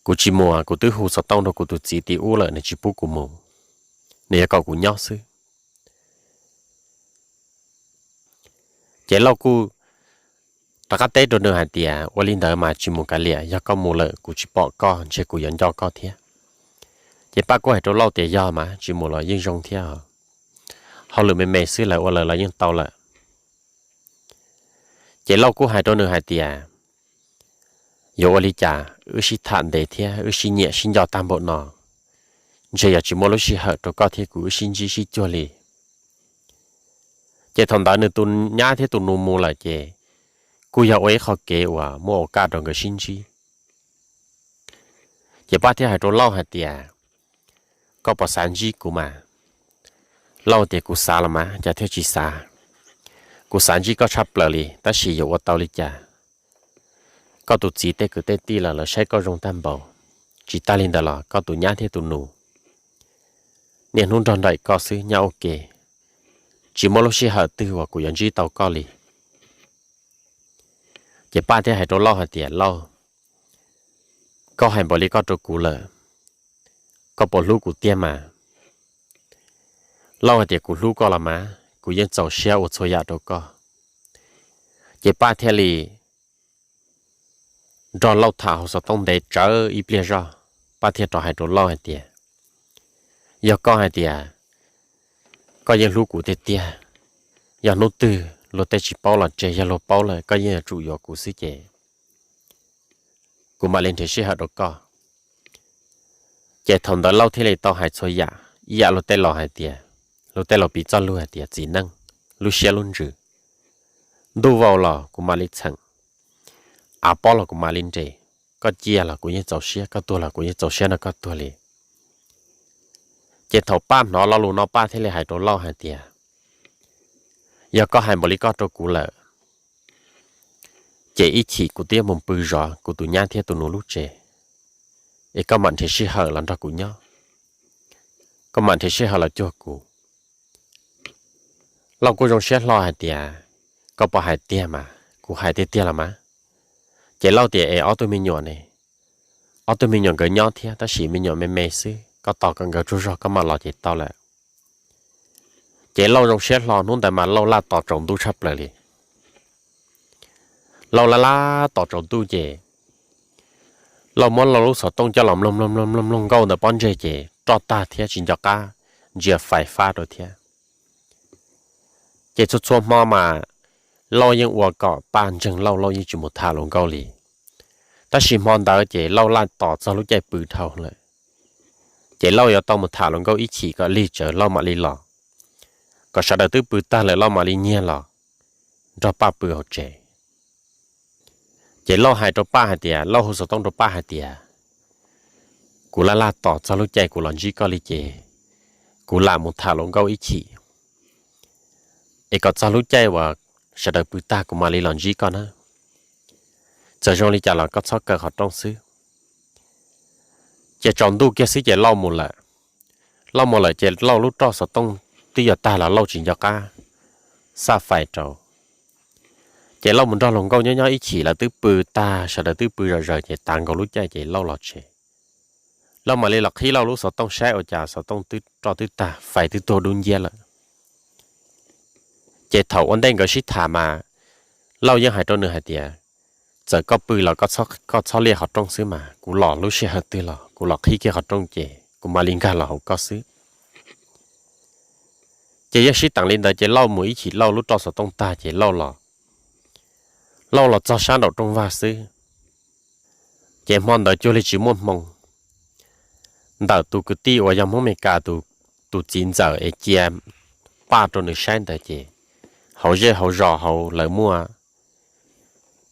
Kuv tsis mus, kuv twb hu xov tooj rau kuv tus txiv tim ub lawm, nws tsis pub kuv mus, nws yuav kom kuv nyob xwb. Ces Lauj kuj rov qab teb rau nws hais tias, Ua li ntawd mas tsis mus kav liam, yog koj mus lawm kuv tsis pom koj ntshe kuv yuav nco koj thiab. Ces Paj kuj hais rau Lauj tias, Yog mas tsis mus los yeej zoo thiab, hauj lwm me me xwb lawv ua lawv los yeej tau lawm. Ces Lauj kuj hais rau nws hais tias, Yuav ua li cas wb sib tham ntev thiab wb sib nyiam sib nco tag npaum no, ntshe yuav tsis muaj lub sij hawm rau koj thiab kuv wb sib ntsib sib cuag li. Ces thaum ntawd nws tus nyab thiab tus nus mus lawm ces kuj yog ua ib qho kev uas muaj ua kaj rau nkawd sib ntsib. Ces Paj thiaj hais rau Lauj hais tias, Koj puas xav ntsib kuv mas? Lauj tias, Kuv xav los mas cas thiaj tsis xav. Kuv xav ntsib koj tshaj plaws li, tab sis yuav ua tau li cas? Koj tus txiv tej kwv tej tij los lawv saib koj zoo tag npaum. Tsis tas li ntawd los koj tus nyab thiab tus nus niaj hnub nrog nraim koj xwb, nyob ua ke, tsis muaj lub sij hawm twg uas kuv yuav ntsib tau koj li. Ces Paj thiaj hais rau Lauj hais tias, Lauj, koj hais npaum li koj rau kuv lawm, koj puas hlub kuv tiag mas? Lauj hais tias, Kuv hlub koj los mas, kuv yeej txaus siab ua txhua yam rau koj. Ces Paj thiaj li nrog Lauj tham hauv xov tooj ntev tsawv ib pliag zog, Paj thiaj rov hais rau Lauj hais tias, Yog koj hais tias koj yeej hlub kuv tiag tiag, yog hnub twg luag tej tsis paub los tseg, yog luag paub lawm koj yeej yuav tsum yuav kuv xwb ces kuv mam li nrhiav sij hawm rau koj. Ces thaum ntawd Lauj thiaj li tau hais txhua yam, ib yam luag tej laus hais tias, luag tej laus piv txoj lus hais tias txiv neej lub siab lub ntsws, ntuj vau los kuv mam li txheem, av pob los kuv mam li nres, koj ciaj los kuv yeej txaus siab, koj tuag los kuv yeej txaus siab nrog koj tuag li. Ces thaum Paj hnov lo lus no Paj thiaj li hais rau Lauj hais tias, Yog koj hais npaum li koj rau kuv lawm, ces ib chim kuv twb yuav mus pw zov kuv tus nyab thiab tus nus lub tsev, es koj mam nrhiav sij hawm los nrog kuv nyob, koj mam nrhiav sij hawm los cuag kuv. Lauj kuj zoo siab hlo hais tias, Koj puas hais tiag mas? Kuv hais tiag tiag los mas. Ces Lauj tias, Es ob tug me nyuam ne? Ob tug me nyuam nkawd nyob thiab tab sis me nyuam me me xwb, koj tos kom nkawd tsaug zog koj mam los ces tau lawm. Ces Lauj zoo siab hlo, hnub ntawd mas Lauj laj tos tsaus ntuj tshaj plaws li. Lauj laj laj tos tsaus ntuj ces Lauj muab Lauj lub xov tooj coj los mloog mloog mloog mloog mloog nkauj ntawm pob ntseg ces roj tag thiab tsis nco qab ntsia fais fab rau thiab. Ces txhua txhua hmo mas Lauj yeej ua kom Paj ntseeg Lauj, Lauj yeej tsis mus tham hluas nkauj li. Tab sis hmo ntawd ces Lauj laj tos txog lub caij pw dhau lawm, ces Lauj yuav tau mus tham hluas nkauj ib chim kom lig tsawv Lauj mam li los, kom sawv daws twb pw tag lawm Lauj mam li nyiag los nrog Paj pw hauv tsev. Ces Lauj hais rau Paj hais tias, Lauj hu xov tooj rau Paj hais tias, Kuv laj laj tos txog lub caij kuv los ntsib koj li ces kuv lam mus tham hluas nkauj ib chim, es kom txog lub caij uas sawv daws pw tag kuv mam li los ntsib koj na. Txawm zoo li cas los koj txhob kaw qhov rooj xwb. Ces tsaus ntuj kiag xwb ces Lauj mus lawm. Lauj mus lawm ces Lauj lub roj xov tooj twb yuav tag los Lauj tsis nco qab xaj fais rau. Ces Lauj mus nrog hluas nkauj nyob nyob ib chim lawv twb pw tag, sawv daws twb pw zom zaws ces tav nkaus lub caij ces Lauj los tsev. Lauj mam li los qhib Lauj lub xov tooj saib ua cas xov tooj twb roj twb tag, fais twb tuag dub nciab lawm. Ces thaum ua ntej nkawd sib tham mas Lauj yeej hais rau nws hais tias, Txawm koj pw los koj txhob liaj qhov rooj xwb mas, kuv los lub sij hawm twg los kuv los qhib kiag qhov rooj ces kuv mam li nkag los hauv koj xwb. Ces yeej sib teem li ntawd ces Lauj mus ib chim Lauj lub roj xov tooj tag ces Lauj los, Lauj los txog sab nraum rooj vag xwb. Ces hmo ntawd cuag li tsis muaj hmoo, ntawm tus kwv tij uas yog Hmoob Meskas tus txiv ntxawm es cia Paj rau nws saib ntawd ces hauv zej hauv zos hauv lawv muaj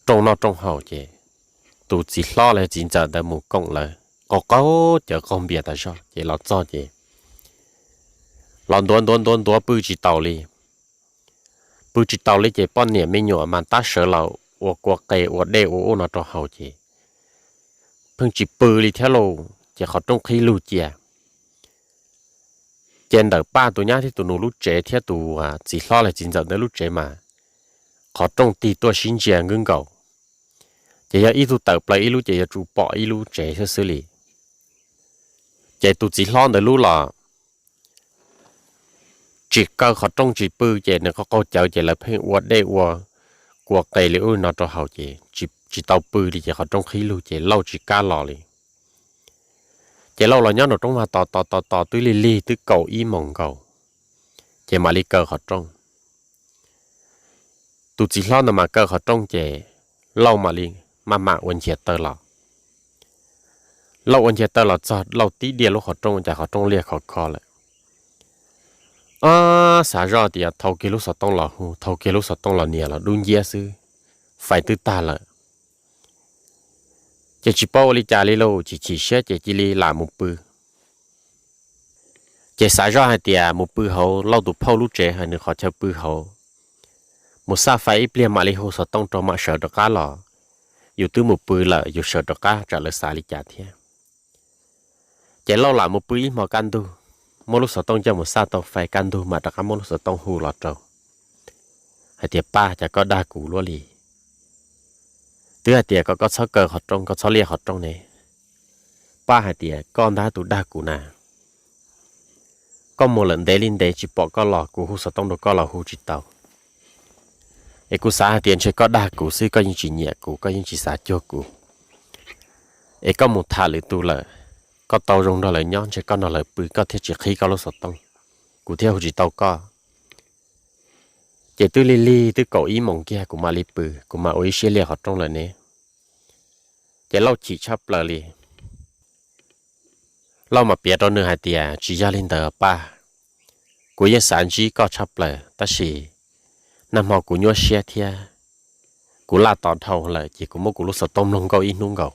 rooj noj rooj haus ces tus txiv hlob los txiv ntxawm ntawd mus koom lawv qaug qaug cawv qaug npias tas zog ces los txog ces los ntuav ntuav ntuav ntuav pw tsis taus li. Pw tsis taus li ces poj niam me nyuam mas tab sawv los ua kua qe ua dej ua ub no rau haus ces pheej tsis pw li thiab lauj ces qhov rooj qhib lug cia. Ces ntawm Paj tus nyab thiab tus nus lub tsev thiab tus txiv hlob los txiv ntxawm ntawd lub tsev mas qhov rooj tig tuaj sib ntsia nkwb nkaus. Ces yog ib tug tawm plaws ib lub ces yuav tsum pom ib lub tsev xwb xwb li. Ces tus txiv hlob ntawd lub los tsis kaw qhov rooj tsis pw ces nws qaug qaug cawv ces lawv pheej ua dej ua kua qe li ub no rau haus ces tsis tau pw li ces qhov rooj qhib lug ces Lauj tsis kam los li. Ces Lauj los nyob nraum rooj vag tos tos tos tos twb lig lig twb kaum ib moos nkaus ces mam li kaw qhov rooj. Tus txiv hlob ntawd mas kaw qhov rooj ces Lauj mam li maj mam ua nchias taw los. Lauj ua nchias taw los txog Lauj tib diaj lub qhov rooj cas qhov rooj liaj khov kho lawm. Ob, xav zoj tias thau kiag lub xov tooj los hu, thau kiag lub xov tooj los nias los dub nciab xwb, fais twb tag lawm. Ces tsis paub ua li cas li lauj, chim chim siab ces cia li lam mus pw. Ces xav zoj hais tias mus pw hauv Lauj tus phauj lub tsev hais nws qhov chaw pw hauv, mus xaj fais ib pliag mam li hu xov tooj rau mam sawv rov qab los. Yus twb mus pw lawm yus sawv rov qab tsam lawv xav li cas thiab. Ces Lauj lam mus pw ib hmo kaj ntug. muab lub xov tooj coj mus xaj tau fais kaj ntug mam rov qab muab lub xov tooj hu los rau hais tias, Paj, cas koj dag kuv luaj li? Twb hais tias kom koj txhob kaw qhov rooj, koj txhob liaj qhov rooj ne. Paj hais tias, Koj ntag tus dag kuv na. Koj mus lawm ntev li ntev tsis pom koj los, kuv hu xov tooj rau koj los hu tsis tau. Es kuv xav hais tias ntshe koj dag kuv xwb, koj yeej tsis nyiam kuv, koj yeej tsis xav cuag kuv. Es koj mus tham lwm tus lawm, koj tau zoo nrog lawv nyob, ntshe koj nrog lawv pw koj thiaj tsis qhib koj lub xov tooj, kuv thiaj hu tsis tau koj. Ces twb lig lig twb kaum ib moos kiag kuv mam li pw, kuv mam ua ib siab liaj qhov rooj lawm ne. Ces Lauj chim tshaj plaws li. Lauj mam piav rau nws hais tias, Tsis yog li ntawd Paj, kuv yeej xav ntsib koj tshaj plaws tab sis nag hmo kuv nyuaj siab thiab kuv laj tos dhau lawm ces kuv muab kuv lub xov tooj mloog nkauj ib hnub nkaus.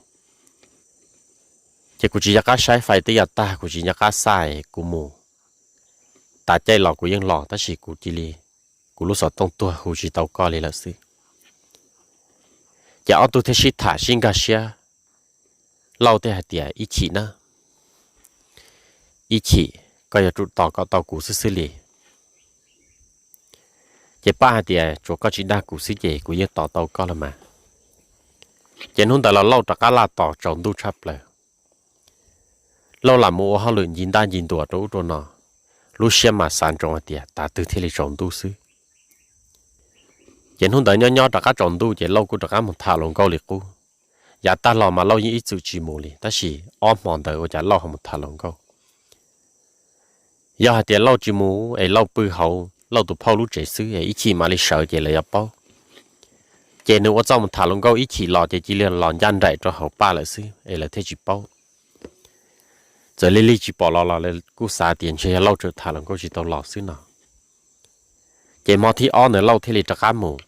Ces kuv tsis nco qab saib fais twb yuav tag, kuv tsis nco qab xaj, kuv mus tas caij los kuv yeej los tab sis kuv cia li, kuv lub xov tooj tuag hu tsis tau koj li lawm xwb. Ces ob tug thiaj sib tham sib nkag siab, Lauj thiaj hais tias, Ib chim na, ib chim, koj yuav tsum tos kom tau kuv xwb xwb li. Ces Paj hais tias, Tsuas koj tsis dag kuv xwb ces kuv yeej tos tau koj los mas. Ces hnub ntawd los Lauj rov qab laj tos tsaus ntuj tshaj plaws. Lauj lam mus ua hauj lwm ncig ntaj ncig ntuas rau ub rau no, lub siab mas xav ntsoov hais tias tas twg thiaj li tsaus ntuj xwb. Ces hnub ntawd nyob nyob rov qab tsaus ntuj ces Lauj kuj rov qab mus tham hluas nkauj li qub. Yav tag los mas Lauj yeej ib txwm tsis mus li tab sis ob hmo ntawd ua cas Lauj ho mus tham hluas nkauj. Yog hais tias Lauj tsis mus es Lauj pw hauv Lauj tus phauj lub tsev xwb es ib chim mam li sawv ces lawv yuav paub. Ces nws ua txuj mus tham hluas nkauj ib chim los ces cia li los ncaj nraim rau hauv Paj lawm xwb es lawv thiaj tsis paub. Txawm lig lig tsis pom los los lawv kuj xav tias ntshe yog Lauj tseem tham hluas nkauj tsis tau los xwb no. Ces hmo thib ob ntawd Lauj thiaj li rov qab mus.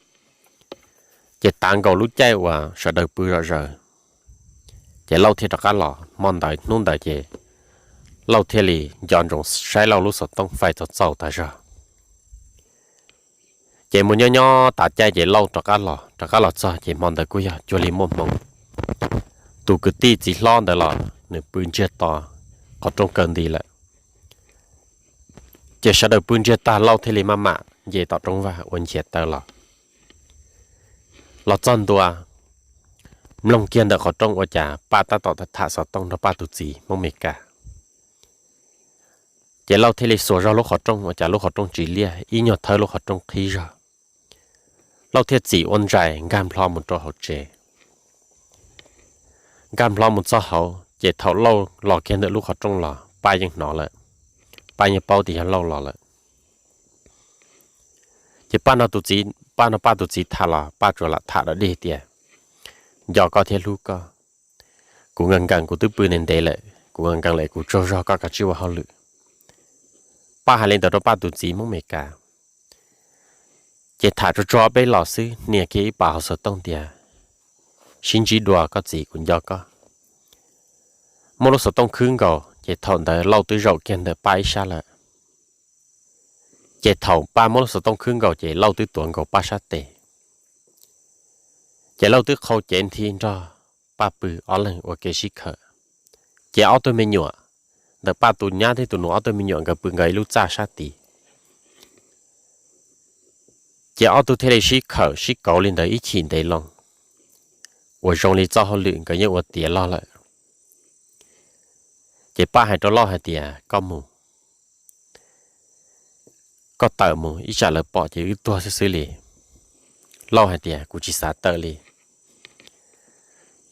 Ces tav nkaus lub caij uas sawv daws pw zom zaws, ces Lauj thiaj rov qab los. Hmo ntawd hnub ntawd ces Lauj thiaj li nco ntsoov saib Lauj lub xov tooj fais txaus txaus tas zog. Ces mus nyob nyob tas caij ces Lauj rov qab los, rov qab los txog ces hmo ntawd kuj yog cuag li muaj hmoo. Tus kwv tij txiv hlob ntawd los nws pw ntsiag to qhov rooj kaw nti lawm. Ces sawv daws pw ntsiag tag Lauj thiaj li maj mam nce tom rooj vag ua nchiav taw los. Los txog ntua, mloog kiag ntawm qhov rooj ua cas Paj tab tom tham xov tooj nrog Paj tus txiv Hmoob Mes Kas. Ces Lauj thiaj li xuas zog lub qhov rooj ua cas lub qhov rooj tsis liaj, ib nyuag thawb lub qhov rooj qhib zog. Lauj thiaj txim ua ntsais nkag nplho mus rau hauv tsev. Nkag nplho mus txog hauv ces thaum Lauj los kiag ntawm lub qhov rooj los Paj yeej hnov lawm, Paj yeej paub tias yog Lauj los lawm. Ces Paj nrog tus txiv, Paj nrog Paj tus txiv tham los Paj tsuas lam tham dog dig tias, Nco koj thiab hlub koj. Kuv nkees nkees kuv twb pw ntev ntev lawm, kuv nkees nkees lawm kuv tsaug zog koj kav tsij ua hauj lwm. Paj hais li ntawd rau Paj tus txiv Hmoob Mes Kas. Ces tham tsuag tsuag ob peb los xwb nias kiag ib pas hauv xov tooj tias, Sib ntsib dua koj txiv, kuv nco koj. Muab lub xov tooj khwb nkaus ces thaum ntawd Lauj twb zaum kiag ntawm Paj ib sab lawm. Ces thaum Paj muab lub xov tooj khwb nkaus ces Lauj twb tuav nkaus Paj sab tes. Ces Lauj twb qhau cev nthi nrog Paj pw ob leeg ua ke sib khawm. Ces ob tug me nyuam, ntawm Paj tus nyab thiab tus nus ob tug me nyuam nkawd pw nkawd ib lub txaj sab tid. Ces ob tug thiaj li sib khawm sib kauv li ntawd ib chim ntev loo, uas zoo li txoj hauj lwm nkawd yeej ua tiav log lawm. Ces Paj hais rau Lauj hais tias, Koj mus, koj tawm mus, ib tsam lawv pom ces wb tuag xwb xwb li. Lauj hais tias, Kuv tsis xav tawm li.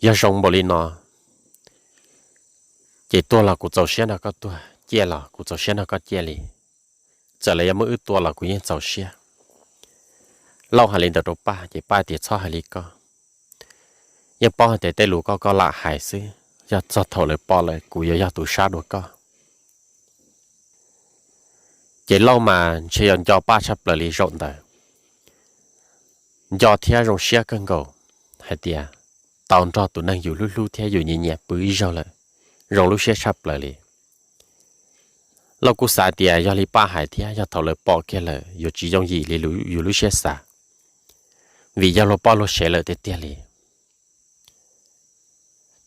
Yog zoo npaum li no ces tuag los kuv txaus siab nrog koj tuag, ciaj los kuv txaus siab nrog koj ciaj li. Txawm lawv yuav muab wb tua los kuv yeej txaus siab. Lauj hais li ntawd rau Paj ces Paj tias, Txhob hais li koj. Yeej paub hais tias tej lus koj koj lam hais xwb, yog txog thaum lawv pom lawm kuv yuav yog tus sab dua koj. Ces Lauj mas ntshe yog nco Paj tshaj plaws li zaum ntawd. Nco thiab zoo siab kawg nkaus hais tias tau nrog tus neeg yus hlub hlub thiab yus nyiam nyiam pw ib zaug lawm, zoo lub siab tshaj plaws li. Lauj kuj xav tias yog li Paj hais thiab, yog thaum lawv pom kiag lawm yuav tsis yooj yim li yus lub siab xav, vim yog luag poj luag sev lawm tiag tiag li.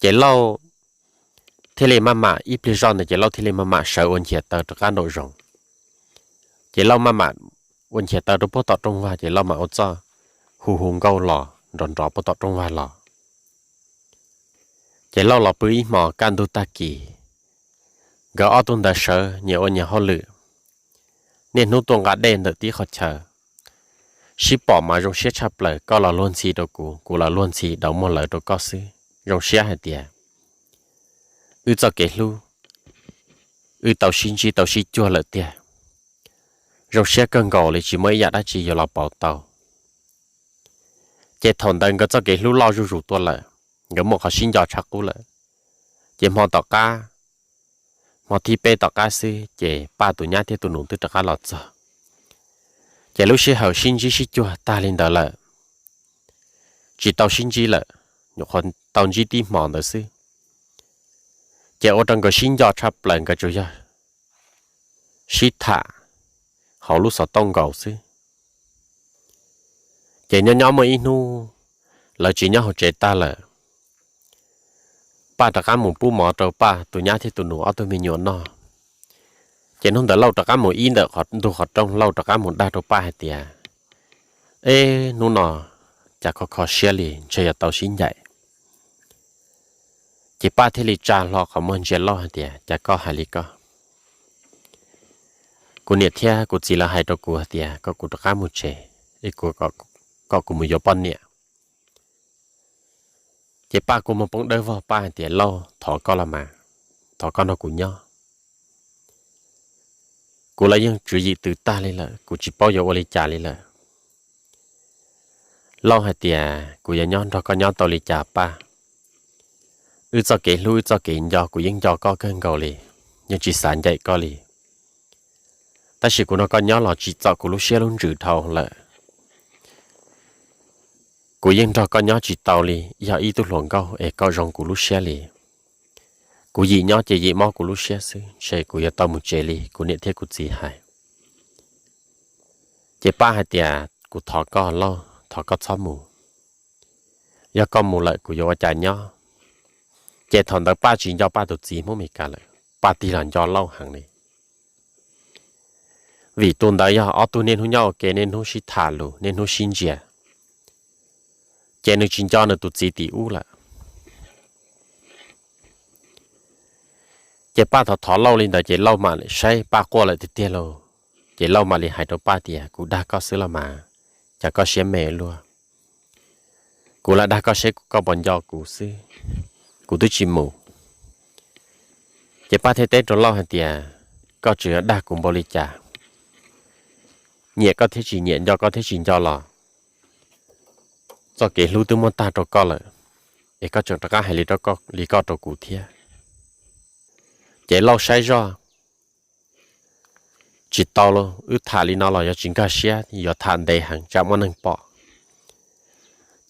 Ces Lauj thiaj li maj mam ib pliag zoj ntawd ces Lauj thiaj li maj mam sawv ua nchias taw rov qab nraum zoov. Ces Lauj maj mam ua nchias taw rau puag tom rooj vag ces Lauj mam ua txuj hu hu nkauj los nrov nrov puag tom rooj vag los. Ces Lauj los pw ib hmos kaj ntug tag kis, nkawd ob tug ntawd sawv nyias ua nyias hauj lwm. Niaj hnub tuaj nqa dej ntawm tib qhov chaw, sib pom mas zoo siab tshaj plaws, koj los luag ntxhi rau kuv, kuv los luag ntxhi daus muag lawv rau koj xwb. Zoo siab hais tias wb txoj kev hlub, wb tau sib ntsib tau sib cuag lawm tiag. Zoo siab kawg nkaus li, tsis muaj ib yam dab tsi yuav los pauv tau. Ces thaum ntawd nkawd txoj kev hlub loj zuj zus tuaj lawm, nkawd muaj qhov sib nco tshaj qub lawm. Ces hmo tom qab, hmo thib peb tom qab xwb ces Paj tus nyab thiab tus nus twb rov qab los txog. Ces lub sij hawm sib ntsib sib cuag tag li ntawd lawm, tsis tau sib ntsib lawm, nyuam qhuav tau ntsib tib hmo ntawd xwb. Ces ua rau nkawd sib nco tshaj plaws, nkawd tsuas yog sib tham hauv lub xov tooj nkaus xwb. Ces nyob nyob muaj ib hnub lawv tsis nyob hauv tsev tag lawm, Paj rov qab mus pub mov rau Paj tus nyab thiab tus nus ob tug me nyuam noj. Ces hnub ntawd Lauj rov qab mus ib ntawm ntug qhov rooj, Lauj rov qab mus dag rau Paj hais tias, Eb, hnub no cas kho kho siab li, ntshe yuav tau sib ncaim. Ces Paj thiaj li tsa hlo qhov muag ntsia Lauj hais tias, Cas koj hais li ko? Kuv niam thiab kuv txiv lawv hais rau kuv hais tias kom kuv rov qab mus tsev, es kuv, kom kuv mus yuav poj niam. Ces Paj kua muag poob dawb vog, Paj hais tias, Lauj, thov koj los mas, thov koj nrog kuv nyob. Kuv los yeej tswv yim tws tag li lawm, kuv tsis paub yuav ua li cas li lawm. Lauj hais tias, Kuv yuav nyob nrog koj nyob tau li cas Paj? Wb txoj kev hlub wb txoj kev nco kuv yeej nco koj kawg nkaus li, yeej tsis xav ncaim koj li. Tab sis kuv nrog koj nyob los tsim txom kuv lub siab lub ntsws dhau lawm. Kuv yeej nrog koj nyob tsis tau li, yog ib tug hluas nkauj es koj zoo kuv lub siab li. Kuv yim nyob ces yim mob kuv lub siab xwb, ntshe kuv yuav tau mus tsev li, kuv niam thiab kuv txiv hais. Ces Paj hais tias, Kuv thov koj Lauj, thov koj txhob mus. Yog koj mus lawm kuv yuav ua cas nyob? Ces thaum ntawd Paj tsis nco Paj tus txiv Hmoob Mes Kas lawm, Paj tig los nco Lauj heev li. Vim tus ntawd yog ob tug niaj hnub nyob ua ke, niaj hnub sib tham lus, niaj hnub sib ntsia. Ces nws tsis nco nws tus txiv tim ub lawm. Ces Paj thov thov Lauj li ntawd ces Lauj mam li saib Paj quaj lawm tiag tiag lauj. Ces Lauj mam li hais rau Paj tias, Kuv dag koj xwb los mas, cas koj siab me luaj? Kuv lam dag koj seb koj puas nco kuv xwb, kuv twb tsis mus. Ces Paj thiaj teb rau Lauj hais tias, Koj tseem yuav dag kuv npaum li cas? Nyiam koj thiab tsis nyiam, nco koj thiab tsis nco los txoj kev hlub twb muab tag rau koj lawm, es koj tseem rov qab hais li koj rau kuv thiab. Ces Lauj saib zoj tsis tau lauj, wb tham li no los yog tsis nkag siab, yuav tham ntev heev tsam muaj neeg pom.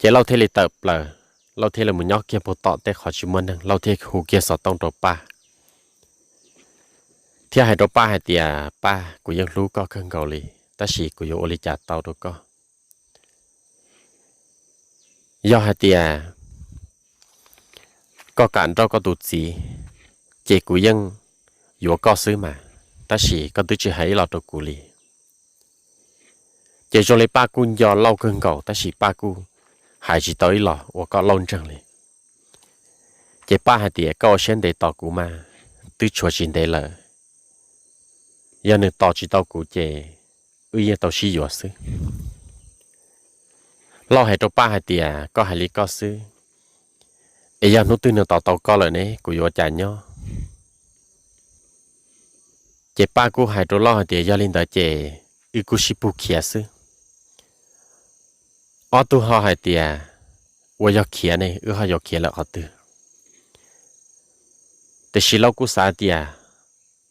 Ces Lauj thiaj li tawm plaws, Lauj thiaj li mus nyob kiag puag tom tej qhov tsis muaj neeg, Lauj thiaj hu kiag xov tooj rau Paj, thiab hais rau Paj hais tias, Paj, kuv yeej hlub koj kawg nkaus li, tab sis kuv yuav ua li cas tau rau koj? Yog hais tias koj kam nrauj koj tus txiv, ces kuv yeej yuav koj xwb mas, tab sis koj twb tsis hais ib los rau kuv li. Ces zoo li Paj kuj nco Lauj kawg nkaus tab sis Paj kuj hais tsis tau ib los ua kom Lauj ntseeg li. Ces Paj hais tias, Koj ua siab ntev tos kuv mas, twb tshuav tsis ntev lawm. Yog nws tos tsis tau kuv ces wb yeej tau sib yuav xwb. Lauj hais rau Paj hais tias, Koj hais li koj xwb, es yog hnub twg nws tos tau koj lawm ne, kuv yuav ua cas nyob? Ces Paj kuj hais rau Lauj hais tias, Yog li ntawd ces wb kuj sib pug khiav xwb. Ob tug ho hais tias, Ua yog khiav ne, wb ho yuav khiav lawm qhov twg? Tiam sis Lauj kuj xav tias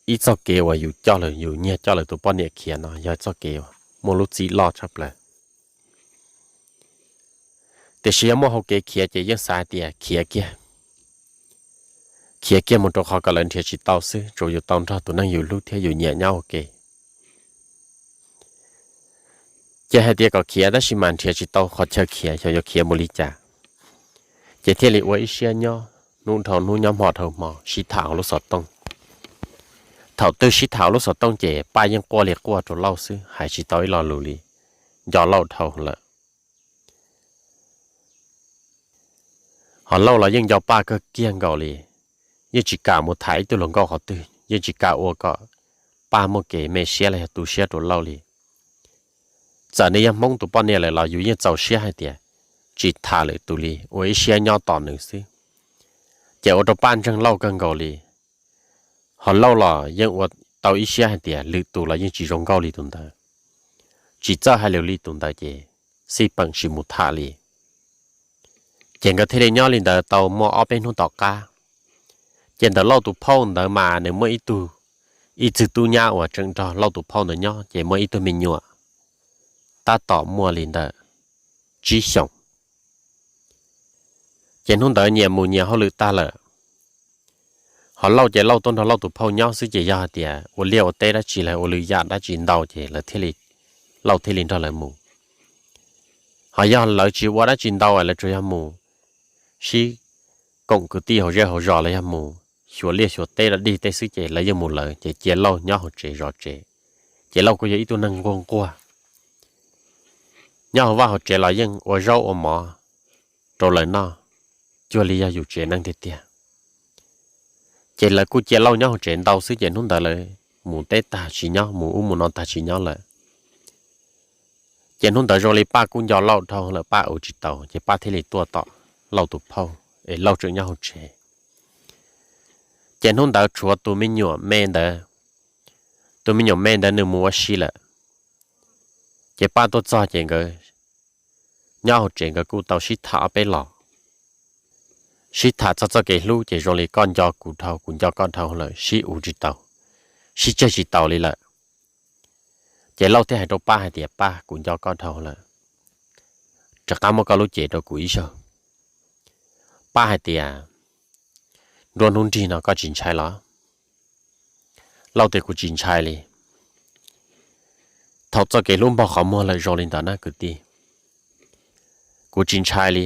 ib txoj kev uas yus coj lawm, yus nyiag coj lawm tus poj niam khiav no yog txoj kev uas muaj lub txim loj tshaj plaws. Tiam sis yog muaj hau kev khiav ces yeej xav hais tias khiav kiag, khiav kiag mus rau qhov kom lawv nrhiav tsis tau xwb, tsuas yus tau nrog tus neeg yus hlub thiab yus nyiam nyob ua ke. Ces hais tias kom khiav tab sis mas nrhiav tsis tau qhov chaw khiav, xyov yuav khiav mus li cas, ces thiaj li ua ib siab nyob. hnub dhau hnub nyob hmo dhau hmo sib tham hauv lub xov tooj. Thaum twg sib tham hauv lub xov tooj ces Paj yeej quaj li quaj rau Lauj xwb, hais tsis tau ib lo lus li, nco Lauj dhau lawm. Ho Lauj los yeej nco Paj kawg kiag nkaus li, yeej tsis kam mus tham ib tug hluas nkauj qhov twg, yeej tsis kam ua kom Paj muaj kev me siab los yog tu siab rau Lauj li. Txawm nws yog Hmoob tus poj niam lawm los yus yeej txaus siab hais tias tsis tham lwm tus li, ua ib siab nyob tos nws xwb. Ces ua rau Paj ntseeg Lauj kawg nkaus li. Ho Lauj los yeej ua tau ib siab hais tias lwm tus los yeej tsis zoo nkauj li tus ntawd, tsis txawj hais lus li tus ntawd ces xij peem tsis mus tham li. Ces nkawd thiaj li nyob li ntawd tau muaj ob peb hnub tom qab. Ces ntawm Lauj tus phauj ntawd mas nws muaj ib tug, ib txwg tub nyab uas tseem nrog Lauj tus phauj ntawd nyob ces muaj ib tug me nyuam tab tom muaj li ntawm tsib xyoos. Ces hnub ntawd nyias mus nyias hauj lwm tag lawm. Ho Lauj ces Lauj tuaj nrog Lauj tus phauj nyob xwb ces yog hais tias ua liaj ua teb dab tsi los ua lwm yam dab tsi ntau ces lawv thiaj li, Lauj thiaj li nrog lawv mus. Ho yog lawv tsis ua dab tsi ntau es lawv tsuas yog mus sib koom kwv tij hauv zej hauv zos los yog mus xyuas liaj xyuas teb dog dig tej xwb ces lawv yeej mus lawv ces cia Lauj nyob hauv tsev zov tsev. Ces Lauj kuj yog ib tug neeg nquag nquag, nyob hauv vaj hauv tsev los yeej ua zaub ua mov rau lawv noj, cuag li yog yus tsev neeg tiag tiag. Ces lawv kuj cia Lauj nyob hauv tsev ntau xwb ces hnub ntawd lawv mus teb tag tsis nyob, mus ub mus no tag tsis nyob lawm. Ces hnub ntawd zoo li Paj kuj nco Lauj dhau lawm Paj ua tsis tau ces Paj thiaj li tuaj tom Lauj tus phauj es Lauj tseem nyob hauv tsev. Ces hnub ntawd tshuav tus me nyuam me ntawd, tus me nyuam me ntawd nws mus ua si lawm. Ces Paj tuaj txog ces nkawd nyob hauv tsev nkawd kuj tau sib tham ob peb los, sib tham txog txoj kev hlub ces zoo li koj nco kuv dhau kuv nco koj dhau lawm sib ua tsis tau, sib tseg tsis tau li lawm. Ces Lauj thiaj hais rau Paj hais tias Paj, kuv nco koj dhau lawm, rov qab muab koj lub cev rau kuv ib zaug. Paj hais tias nruab hnub nrig no koj tsis ntshai los? Lauj tias kuv tsis ntshai li. Thaum txoj kev hlub npog qhov muag lawm zoo li ntawd na kwv tij, kuv tsis ntshai li,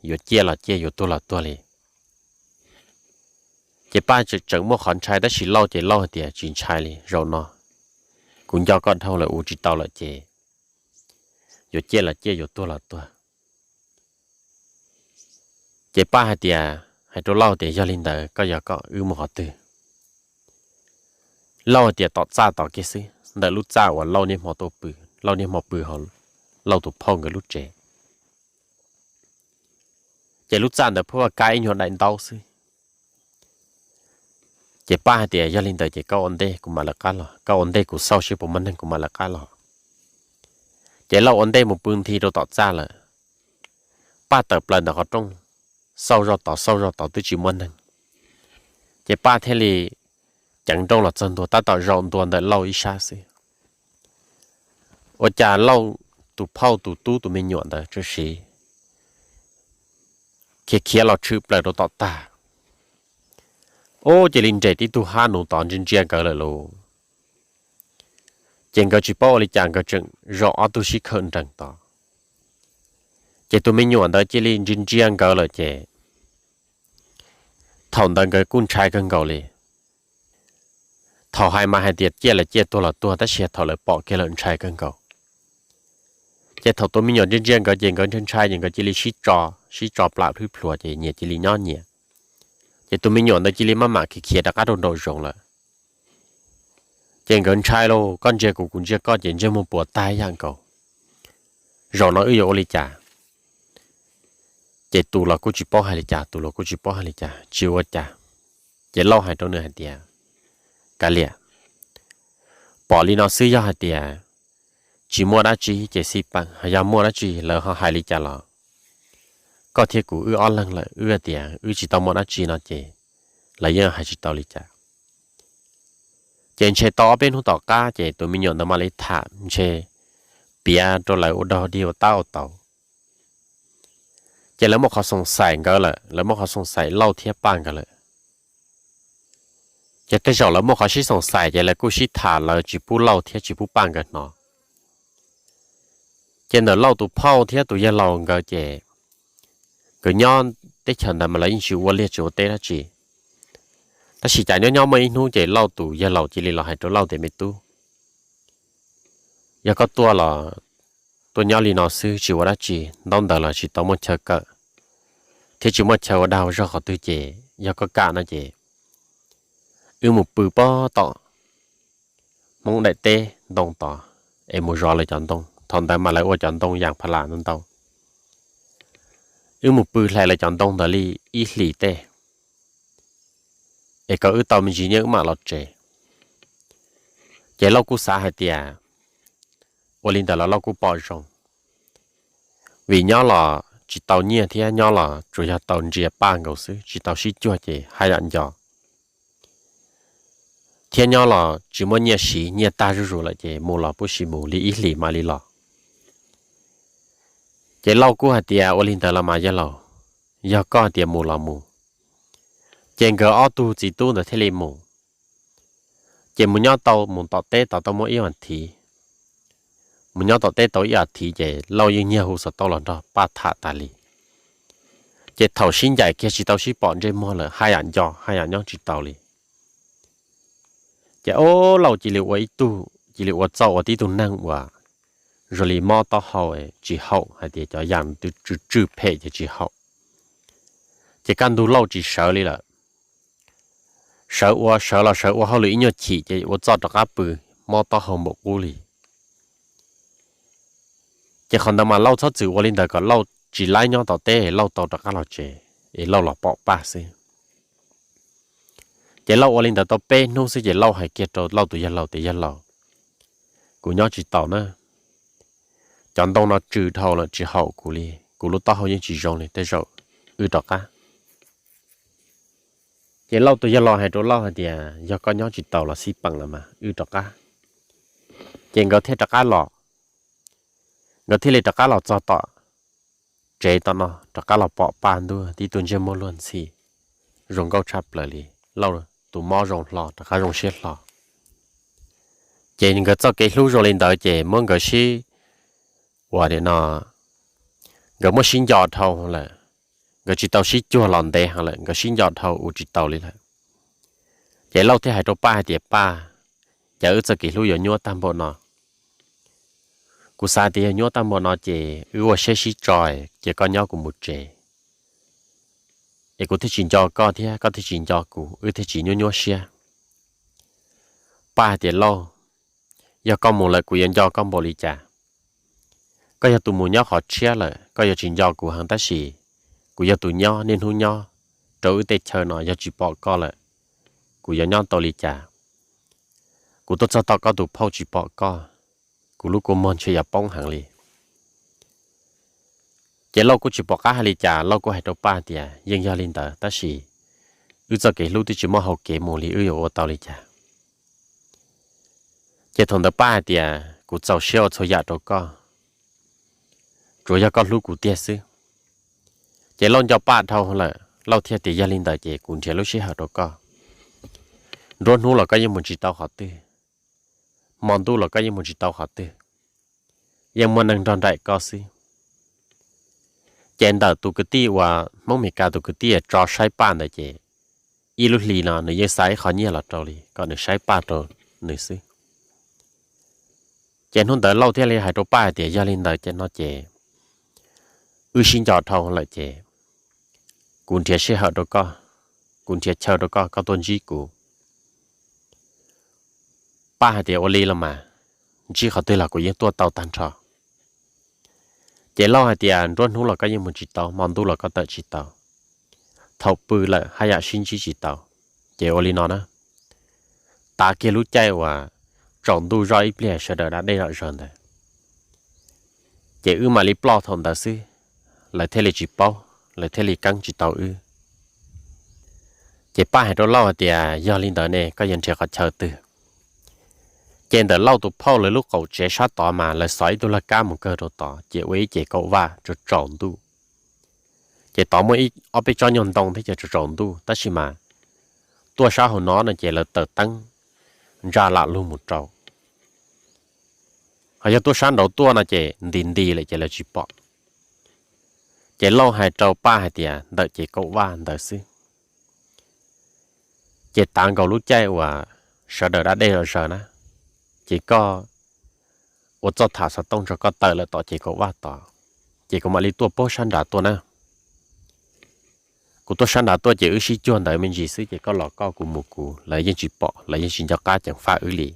yuav ciaj los ciaj yuav tuag los tuag li. Ces Paj tseem muaj qhov ntshai tab sis Lauj ces Lauj hais tias tsis ntshai li zaum no, kuv nco koj dhau lawm ua tsis tau lawm ces yuav ciaj los ciaj yuav tuag los tuag. Ces Paj hais tias, hais rau Lauj tias yog li ntawd koj yog koj wb mus qhov twg? Lauj hais tias tom txaj tod kiag xwb, ntawm lub txaj uas Lauj niaj hmo tuaj pw, Lauj niaj hmo pw hauv Lauj tus phauj nkawd lub tsev. Ces lub txaj ntawd phuab vaj kab ib nyuag daim ntaub xwb. Ces Paj hais tias yog li ntawd ces koj ua ntej kuv mam lawv qab los, koj ua ntej kuv xauj seb puas muaj neeg kuv mam lawv qab los. Ces Lauj ua ntej mus pw nthi rau tom txaj lawm. Paj tawm plaws ntawm qhov rooj, xauj zoj tod xauj zoj tod twb tsis muaj neeg. Ces Paj thiaj li ceev nrooj los txog ntua tab tom zaum ntua ntawm Lauj ib sab xwb. Ua cas Lauj tus phauj tus tub tus me nyuam ntawd tsuas khiav khiav los tshwm plaws rau tom tag. Ub, cia li nres tib tug hab nuv tod ntsia ntsia nkawd lawm lauj. Ces nkawd tsis paub ua li cas nkawd tseem zaum ob tug sib khawm nrees tod. Ces tus me nyuam ntawd cia li ntsia ntsia nkawd lawm ces thaum ntawd nkawd kuj ntshai kawg nkaus li. Thaum hais mas hais tias ciaj los ciaj tuag los tuag tab sis thaum lawv pom kiag lawm ntshai kawg nkaus. Ces thaum tus me nyuam ntsia ntsia nkawd ces nkawd ntshai ntshai ces nkawd cia li sib tso, sib tso plam plhwb plhuav ces nyias cia li nyob nyias. Ces tus me nyuam ntawd cia li maj mam khiav khiav rov qab rau nraum zoov lawm. Ces nkawd ntshai lauj, koj ntsia kuv kuv ntsia koj ces ntsej muag puas tag ib yam nkaus. Zaum no wb yuav ua li cas? Ces tus los kuj tsis paub hais li cas, tus los kuj tsis paub hais li cas, tsis ua cas. Ces Lauj hais rau nws hais tias, kav liam, pom li no xwb yog hais tias tsis muaj dab tsi ces xij peem, yog muaj dab tsi lawv ho hais li cas los koj thiab kuv wb ob leeg lawm, wb tias wb tsis tau muaj dab tsi no ces lawv yeej hais tsis tau li cas. Ces ntshe tau ob peb hnub tom qab ces tus me nyuam ntawd mam li tham ntshe piav rau lawv ua dog dig ua tab ua tau. Ces lawv muaj qhov xoom xaim nkawd lawm, lawv muaj qhov xoom xaim Lauj thiab Paj nkawd lawm. Ces tej zaum lawv muaj qhov sib xoom xaim ces lawv kuj sib tham lawv tsis pub Lauj thiab tsis pub Paj nkawd hnov. Ces ntawm Lauj tus phauj thiab tus yawg laus nkawd ces nkawd nyob teb chaws ntawd mas lawv yeej tsis ua liaj tsis ua teb dab tsi. Tab sis cas nyob nyob muaj ib hnub ces Lauj tus yawg laus cia li los hais rau Lauj tias, Me tub, yog koj tuaj los tuaj nyob li no xwb tsis ua dab tsi, ntaub ntawv los tsis tau muaj chaw kawm, thiab tsis muaj chaw ua dag ua zog qhov twg, ces yog koj kam no ces wb mus pw pog tom Hmoob daim teb ntoo tod, es mus zov lawv cov ntoo. Thaum ntawd mas lawv ua cov ntoo yas pha las ntau ntau. Wb mus pw hlais lawv cov ntoo ntawd li ib hlis tej, es kom wb tau me ntsis nyiaj wb mam los tsev. Ces Lauj kuj xav hais tias ua li ntawd los Lauj kuj pom zoo, vim nyob los tsis tau nyiaj thiab nyob los tsuas yog tau ntsia Paj nkaus xwb, tsis tau sib cuag ces haj yam nco, thiab nyob los tsis muaj nyiaj siv, nyiaj tag zuj zus lawm ces mus los pub sim mus li ib hlis mam li los. Ces Lauj kuj hais tias, Ua li ntawd los mas yawg laus, yog koj hais tias mus los mus. Ces nkawd ob tug txiv tub ntawd thiaj li mus. Ces mus nyob tau mus tom teb tau tau muaj ib as thiv. Mus nyob tom teb tau ib as thiv ces Lauj yeej nyiag hu xov tooj los nrog Paj tham tas li. Ces thaum sib ncaim kiag tsis tau sib pom ntsej muag lawm, haj yam nco haj yam nyob tsis tau li. Ces ob Lauj cia li ua ib tug, cia li ua txoj ua tib tug neeg uas zoo li mob taub hau tsis haum, hais tias cov yas twb tsw tsw phem ces tsis haum. Ces kaj ntug Lauj tsis sawv li lawm. Sawv ua sawv los sawv ua hauj lwm ib nyuag chim ces ua txoj rov qab pw, mob taub hau npaum qub li. Ces qhov ntawd mas Lauj txhob txwm ua li ntawd kom Lauj tsis laib nyob tom teb, Lauj tau rov qab los tsev es Lauj los pom Paj xwb. Ces Lauj ua li ntawd tau peb hnub xwb ces Lauj hais kiag rau Lauj tus yawg laus tias, Yawg laus, kuv nyob tsis taus na, cov ntoo no tsw dhau lawm tsis haum kuv li, kuv lub taub hau yeej tsis zoo li, tej zaum wb rov qab. Ces Lauj tus yawg laus hais rau Lauj hais tias, Yog koj nyob tsis taus los xij peem los mas wb rov qab. Ces nkawd thiaj rov qab los. Nkawd thiaj li rov qab los txog tom tsev tom no, rov qab los pom Paj ntuj tib tug ntsej muag luag ntxhi, zoo nkauj tshaj plaws li. Lauj tus mob zoo hlo, rov qab zoo siab hlo. Ces nkawd txoj kev hlub zoo li ntawd ces muab nkawd sib, ua li no, nkawd muab sib nco dhau lawm, nkawd tsis tau sib cuag los ntev heev lawm, nkawd sib nco dhau ua tsis tau li lawm. Ces Lauj thiaj hais rau Paj hais tias, Paj, cas wb txoj kev hlub yuav nyuaj tag npaum no? Kuv xav tias yog nyuaj tag npaum no ces wb ua siab sib tso, cia koj nyob kuv mus tsev, es kuv thiaj tsis nco koj thiab koj thiaj tsis nco kuv, wb thiaj tsis nyuaj nyuaj siab. Paj hais tias, Lauj, yog koj mus lawm kuv yuav nco koj npaum li cas? Koj yog tus mus nyob qhov tshiab lawm koj yuav tsis nco kuv heev tab sis kuv yog tus nyob niaj hnub nyob rau wb tej chaw no, yog tsis pom koj lawm kuv yuav nyob tau li cas? Kuv tuaj txog tom koj tus phauj tsis pom koj, kuv lub kua muag ntshe yuav poob heev li. Ces Lauj kuj tsis pom qab hais li cas, Lauj kuj hais rau Paj tias, Yeej yog li ntawd tab sis wb txoj kev hlub twb tsis muaj hau kev mus li, wb yuav ua tau li cas? Ces thaum ntawd Paj hais tias, Kuv txaus siab ua txhua yam rau koj, tsuas yog koj hlub kuv tiag xwb. Ces Lauj nco Paj dhau lawm, Lauj thiaj tias, Yog li ntawd ces kuv nrhiav lub sij hawm rau koj. Nruab hnub los koj yeej mus tsis tau qhov twg, hmo ntuj los koj yeej mus tsis tau qhov twg, yeej muaj neeg nrog nraim koj xwb. Ces ntawm tus kwv tij uas Hmoob Meskas tus kwv tij tso saib Paj ntawd ces ib lub hlis no nws yeej xa ib qho nyiaj los rau li kom nws saib Paj rau nws xwb. Ces hnub ntawd Lauj thiaj li hais rau Paj hais tias, Yog li ntawd ces no ces wb sib nco dhau lawm ces kuv nrhiav sij hawm rau koj, kuv nrhiav chaw rau koj, koj tuaj ntsib kuv. Paj hais tias, Ua li los mas, ntsib qhov twg los kuv yeej tuaj tau tag nrho. Ces Lauj hais tias, Nruab hnub los koj yeej mus tsis tau, hmo ntuj los koj tawm tsis tau, thaum pw lawm haj yam sib ntsib tsis tau. Ces ua li no na, tav kiag lub caij uas tsaus ntuj zoj ib pliag sawv daws da dej zom zaws ntawd, ces wb mam li ploj thaum ntawd xwb, lawv thiaj li tsis paub, lawv thiaj li keeb tsis tau wb. Ces Paj hais rau Lauj hais tias, Yog li ntawd ne koj yuav nrhiav qhov chaw twg? Ces ntawm Lauj tus phauj lawv lub qaum tsev sab tod mas lawv xov ib tug laj kab mus kawg rau tod ces ua ib ce kaum vaj tsaus tsaus ntuj. Ces tod muaj ob peb tsob nyuag ntoo thiab ces tsaus tsaus ntuj tab sis mas tuaj sab hauv no no ces lawv taws teeb ntsa lam lug mus rau. Ho yog tuaj sab nraud tuaj no ces nti nti lawm ces lawv tsis pom. Ces Lauj hais rau Paj hais tias, ntawm ces kaum vaj ntawd xwb, ces tav nkaus lub caij uas sawv daws da dej zom zaws na, ces koj ua txoj tham xov tooj tso, koj tawm lawm tom ces kaum vaj tod, ces kuv mam li tuaj pab sab nrad tuaj na. Kuv tuaj sab nrad tuaj ces wb sib cuag ntawd me ntsis xwb ces koj los koj, kuv mus kuv, lawv yeej tsis pom, lawv yeej tsis nco qab ceev faj wb li.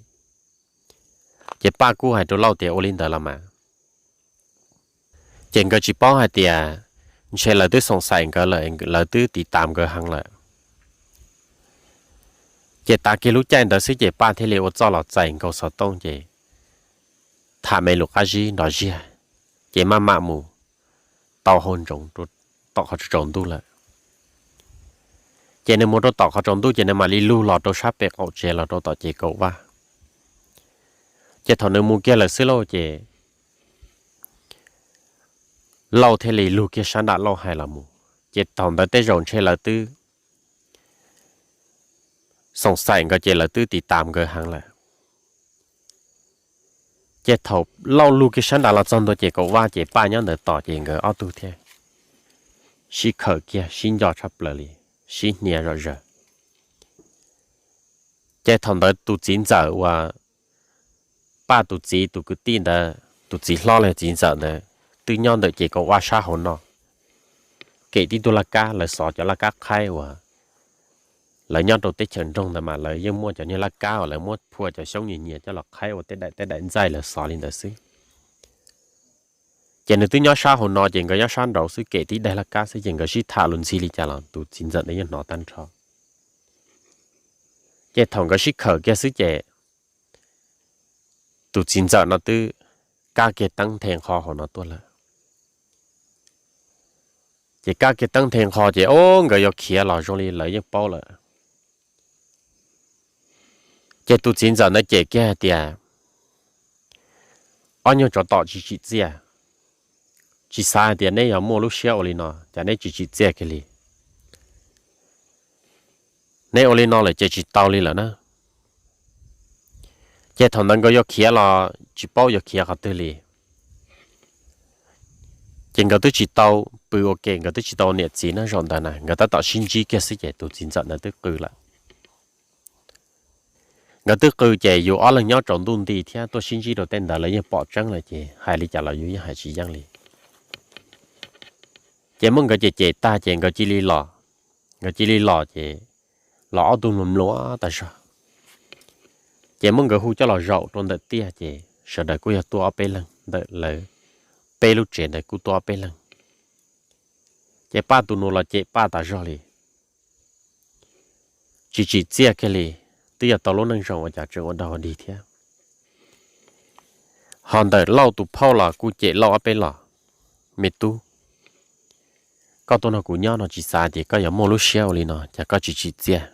Ces Paj kuj hais rau Lauj tias, ua li ntawd los mas. Ces nkawd tsis paub hais tias ntshe lawv twb xoom xaim nkawd lawm, lawv twb tiv tas nkawd heev lawm. Ces tav kiag lub caij ntawd xwb ces Paj thiaj li ua txoj los txais nkaus xov tooj ces tham me lus qab zib nrov ziag, ces maj mam mus tau hau ntsoov tom qhov tsaus ntuj lawm. Ces nws mus rau tom qhov tsaus ntuj ces nws mam li lug los rau sab pem qaum tsev los rau tom ces kaum vaj. Ces thaum nws mus kiag lawm xwb lauj ces Lauj thiaj li lug kiag sab nram Lauj hais los mus, ces thaum ntawd tej zaum ntshe lawv twb xoom xaim nkawd ces lawv twb tiv tas nkawd heev lawm. Ces thaum Lauj lug kiag sab nrad los txog ntua ces kaum vaj ces Paj nyob ntawd tos ces nkawd ob tug thiaj sib khawm kiag sib nco tshaj plaws li, sib hnia zom zaws. Ces thaum ntawd tus txiv ntxawm uas Paj tus txiv tus kwv tij ntawd tus txiv hlob los yog txiv ntxawm ntawd twb nyob ntawm ces kaum vaj sab hauv no, kem tib tug laj kab, lawv xov cov laj kab qhaib uas lawv nyob rau teb chaws nroog ntawd mas lawv yeej muaj cov niag laj kab uas lawv muab phua cov xyoob nyias nyias coj los qhaib ua tej daim tej daim ntxaij lawv xov li ntawd xwb. Ces nws twb nyob sab hauv no ces nkawd nyob sab nraud xwb, kem tib daim laj kab xwb ces nkawd sib tham lus ntxhi li cas los tus txiv ntxawm ntawd yeej hnov tag nrho. Ces thaum nkawd sib khawm kiag xwb ces tus txiv ntxawm no twb kab kiag teeb nthe nqho hauv no tuaj lawm. Ces kab kiag teeb nthe nqho ces o nkawd yuav khiav los zoo li lawv yeej paub lawm. Ces tus txiv ntxawm ntawd cem kiag hais tias, ob nyuag tsov tom tsis tsim txiaj, tsis xav hais tias neb yuav muaj lub siab ua li no, cas neb tsis tsim txiaj kiag li. Neb ua li no lawm ces tsis tau li lawm na. Ces thaum ntawd nkawd yuav khiav los tsis paub yuav khiav qhov twg li. Ces nkawd twb tsis tau pw ua ke, nkawd twb tsis tau ua niam txiv na, zaum ntawd na nkawd tab tom sib ntsib kiag xwb ces tus txiv ntxawm ntawd twb qw lawm. Nkawd twb qw ces yus ob leeg nyob tsaus ntuj nti thiab tuaj sib ntsib rau tej ntawd lawv yeej pom tseeb lawm ces hais li cas los yus yeej hais tsis yeej li. Ces muab nkawd cem cem tag ces nkawd cia li los, nkawd cia li los ces los ob tug mluas mluas tas zog. Ces muab nkawd hu coj los zaum rau ntawm tiaj ces sawv daws kuj yog tuaj ob peb leeg, ntawm lawv peb lub tsev ntawd kuj tuaj ob peb leeg. Ces Paj tus nus los cem Paj tas zog li, tsis tsim txiaj kiag li, twb yog tau lub neej zoo ua cas tseem ua dog ua dig thiab. Ho ntawm Lauj tus phauj los kuj cem Lauj ob peb los, me tub, koj tuaj nrog kuv nyob no tsis xav tias koj yuav muaj lub siab ua li no, cas koj tsis tsim txiaj.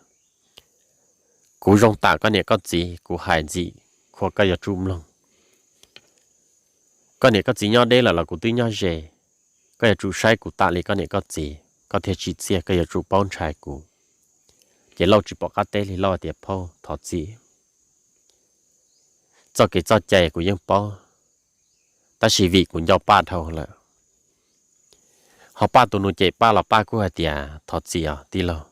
Kuv zoo tam koj niam koj txiv, kuv hais ntxim, koj yuav tsum mloog. Koj niam koj txiv nyob deb lawm los kuv twb nyob ze, koj yuav tsum saib kuv tam li koj niam koj txiv, koj thiaj tsim txiaj, koj yuav tsum paub ntshai kuv. Ces Lauj tsis pom qab teb li, Lauj tias, phauj, thov txim, txoj kev txoj cai kuv yeej paub, tab sis vim kuv nco Paj dhau lawm. Ho Paj tus nus cem Paj los Paj kuj hais tias, thov txim os tij laug,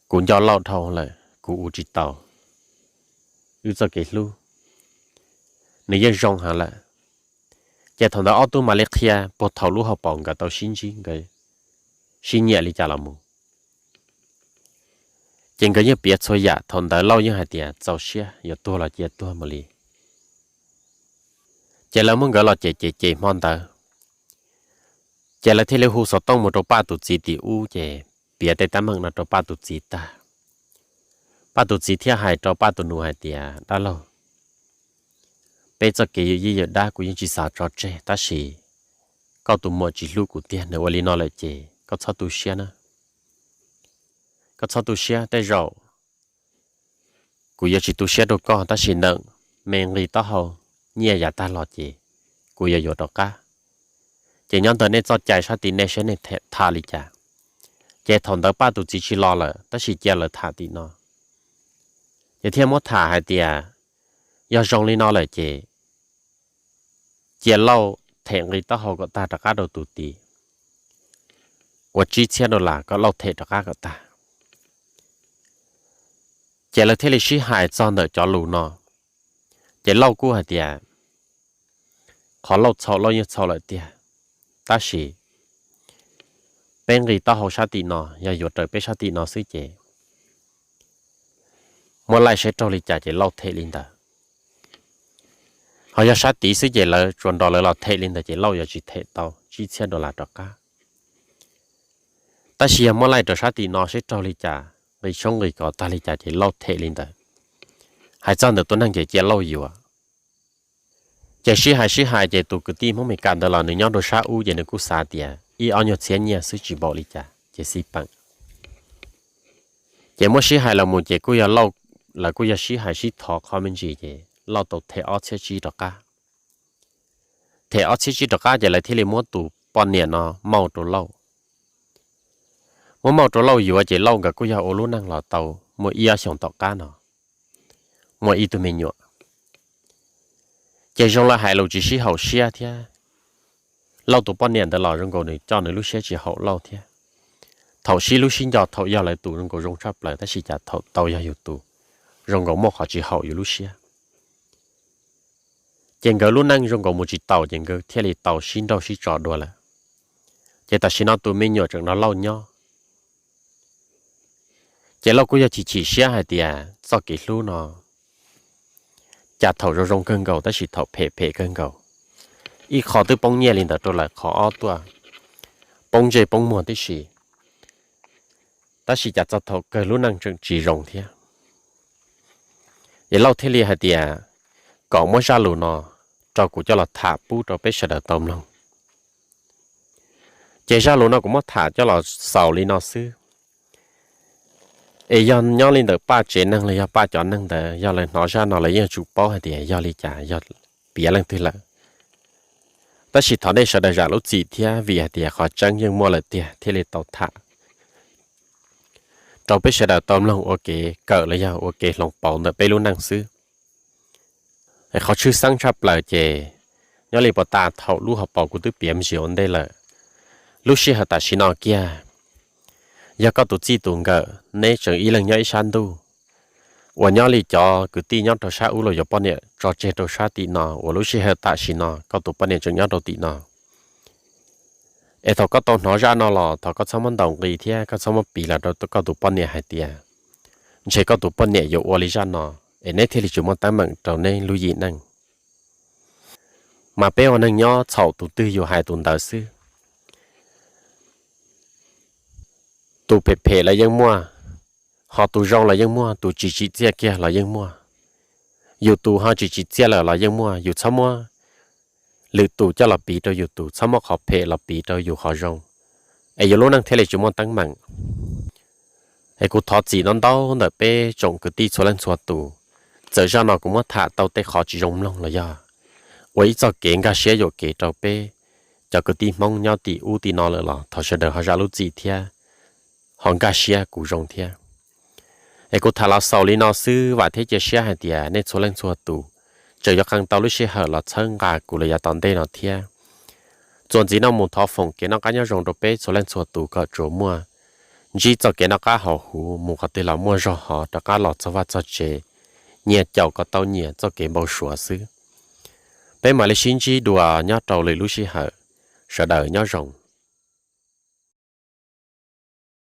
kuv nco Lauj dhau lawm, kuv ua tsis tau. Wb txoj kev hlub nws yeej zoo heev lawm. Ces thaum ntawd ob tug mam li qhia puag thaum lub hauv paus nkawd tau sib ntsib, nkawd sib nyiam li cas los mus. Ces nkawd yeej piav txhua yam, thaum ntawd Lauj yeej hais tias txaus siab, yuav tuag los cia tuag mus li. Ces lawv muab nkawd los cem cem cem hmo ntawd, ces lawv thiaj li hu xov tooj mus rau Paj tus txiv tim ub, ces piav tej teeb meem no rau Paj tus txiv tag. Paj tus txiv thiaj hais rau Paj tus nus hais tias, dab laug, peb txoj kev yawm yij yawm dab kuv yeej tsis xav tso tseg, tab sis koj tus muam tsis hlub kuv tiag, nws ua li no lawm ces koj txhob tu siab na. Koj txhob tu siab, tej zaum kuv yuav tsis tu siab rau koj, tab sis ntawm me nqi taub hau nyiaj yav tag los ces kuv yuav yuav rov qab. Ces nyob ntawm nej txoj cai sab tid nej saib nej tham li cas. Ces thaum ntawd Paj tus txiv tsis los lawm, tab sis cia lawv tham tim no. Ces thiaj muab tham hais tias, yog zoo li no lawm ces cia Lauj them nqi taub hau kom tag rov qab rau tus tim uas tsib txhiab dollar kom Lauj them rov qab kom tag. Ces lawv thiaj li sib hais txog ntawm cov lus no, ces Lauj kuj hais tias qhov Lauj txhaum Lauj yeej txhaum lawm tiag, tab sis peb nqi taub hau sab tim no yog yuav raws peb sab tim no xwb ces muab laij saib raug li cas ces Lauj them li ntawd. Ho yog sab tid xwb ces lawv tsuas nrog lawv los them li ntawd ces Lauj yuav tsis them tau tsib txhiab dollar rov qab. Tab sis yog muab laij rau sab tim no saib raug li cas, nqi tshoob nqi kos tag li cas ces Lauj them li ntawd, hais txog ntawm tus neeg ces cia Lauj yuav. Ces sib hais sib hais ces tus kwv tij Hmoob Meskas ntawd los nws nyob rau sab ub ces nws kuj xav tias ib ob nyuag txhiab nyiaj xwb tsis npaum li cas ces xij peem. Ces muab sib hais los mus ces kuj yog Lauj, lawv kuj yog sib hais sib thov qhov me ntsis ces Lauj tau them ob txhiab tsib rov qab. Them ob txhiab tsib rov qab ces lawv thiaj li muab tus poj niam no mauj rau Lauj. Muab mauj rau Lauj yuav ces Lauj nkawd kuj yog ua lub neej los tau muaj ib ob xyoos tom qab no muaj ib tug me nyuam. Ces zoo li hais lus tsis sib haum siab thiab, Lauj tus poj niam ntawd los zoo nkaus nws coj nws lub siab tsis haum Lauj thiab. Thaum sib hlub sib nco thaum yog lawv tus zoo nkaus zoo tshaj plaws tab sis cas thaum tau yog yus tus zoo nkaus muaj qhov tsis haum yus lub siab. Ces nkawd lub neej zoo nkaus mus tsis taus ces nkawd thiaj li tau sib nrauj sib tso dua lawm. Ces tam sim no tus me nyuam tseem nrog Lauj nyob. Ces Lauj kuj yog chim chim siab hais tias txoj kev hlub no cas thaum zoo zoo kawg nkaus tab sis thaum phem phem kawg nkaus. Ib qho twb poob nyiaj li ntawd rau lawm qhov ob tuaj poob ntsej poob muag tib si, tab sis cas txog thaum kawg lub neej tseem tsis zoo thiab. Es Lauj thiaj li hais tias kom muab zaj lus no rau kuv coj los tham pub rau peb sawv daws tau mloog. Ces zaj lus no kuv muab tham coj los xaus li no xwb. Es yog nyob li ntawm Paj tsev neeg los yog Paj cov neeg ntawd yog lawv hnov zaj no lawv yeej tsum paub hais tias yog li cas yog piav leej twg lawm. Tab sis thov nej sawv daws zam lub txim thiab vim hais tias qhov tseeb yeej muaj lawm tiag thiaj li tau tham rau peb sawv daws tau mloog ua kev kawm los yog ua kev hloov pauv ntawm peb lub neej xwb. Qhov tshwj xeeb tshaj plaws ces nyob li puag ta thaum lub hauv paus kuv twb piav me ntsis ua ntej lawm. Lub sij hawm tam sim no kiag, yog koj tus txij tus nkawm neb tseem ib leeg nyob ib sab ntuj, uas nyob li cov kwv tij nyob rau sab ub los yuav poj niam tso tseg rau sab tim no uas lub sij hawm tam sim no koj tus poj niam tseem nyob rau tim no. Es thaum koj tau hnov zaj no los thov koj txhob muab ntaus nqi thiab koj txhob muab piv los rau koj tus poj niam hais tias ntshe koj tus poj niam yuav ua li zaj no es neb thiaj li tsis muaj teeb meem rau neb lub yim neej. Mas peb ua neeg nyob txhaum tus twg yus hais tus ntawd xwb. Tus phem phem los yeej muaj, ho tus zoo los yeej muaj, tus tsis tsim txiaj kiag los yeej muaj. Yus tus ho tsis tsim txiaj lawm los yeej muaj, yus txhob muab lwm tus coj los piv rau yus tus, txhob muab qhov phem los piv rau yus qhov zoo, es yus lub neej thiaj li tsis muaj teeb meem. Es kuv thov txim ntau ntau ntawm peb tsoom kwv tij txhua leej txhua tus, txawm zaj no kuv muab tham tau tej qhov tsis zoo mloog los yog ua ib txoj kev nkag siab yuam kev rau peb cov kwv tij Hmoob nyob tim ub tim no lawm los thov sawv daws ho zam lub txim thiab ho nkag siab kuv zoo thiab. Es kuv tham los xaus li no xwb, vam thiab cia siab hais tias nej txhua leej txhua tus tseem yuav qee tau lub sij hawm los txhawb nqa kuv los yav tom ntej no thiab. Txuas ntxiv no mus thov foom kev noj qab nyob zoo rau peb txhua leej txhua tus kom tsuas muaj ntsib txoj kev noj qab haus huv, mus qhov twg los muaj zog hov rov qab los txog vaj txog tsev, nyias caum kom tau nyias txoj kev npau suav xwb. Peb mam li sib ntsib dua nyob rau lwm lub sij hawm, sawv daws nyob zoo.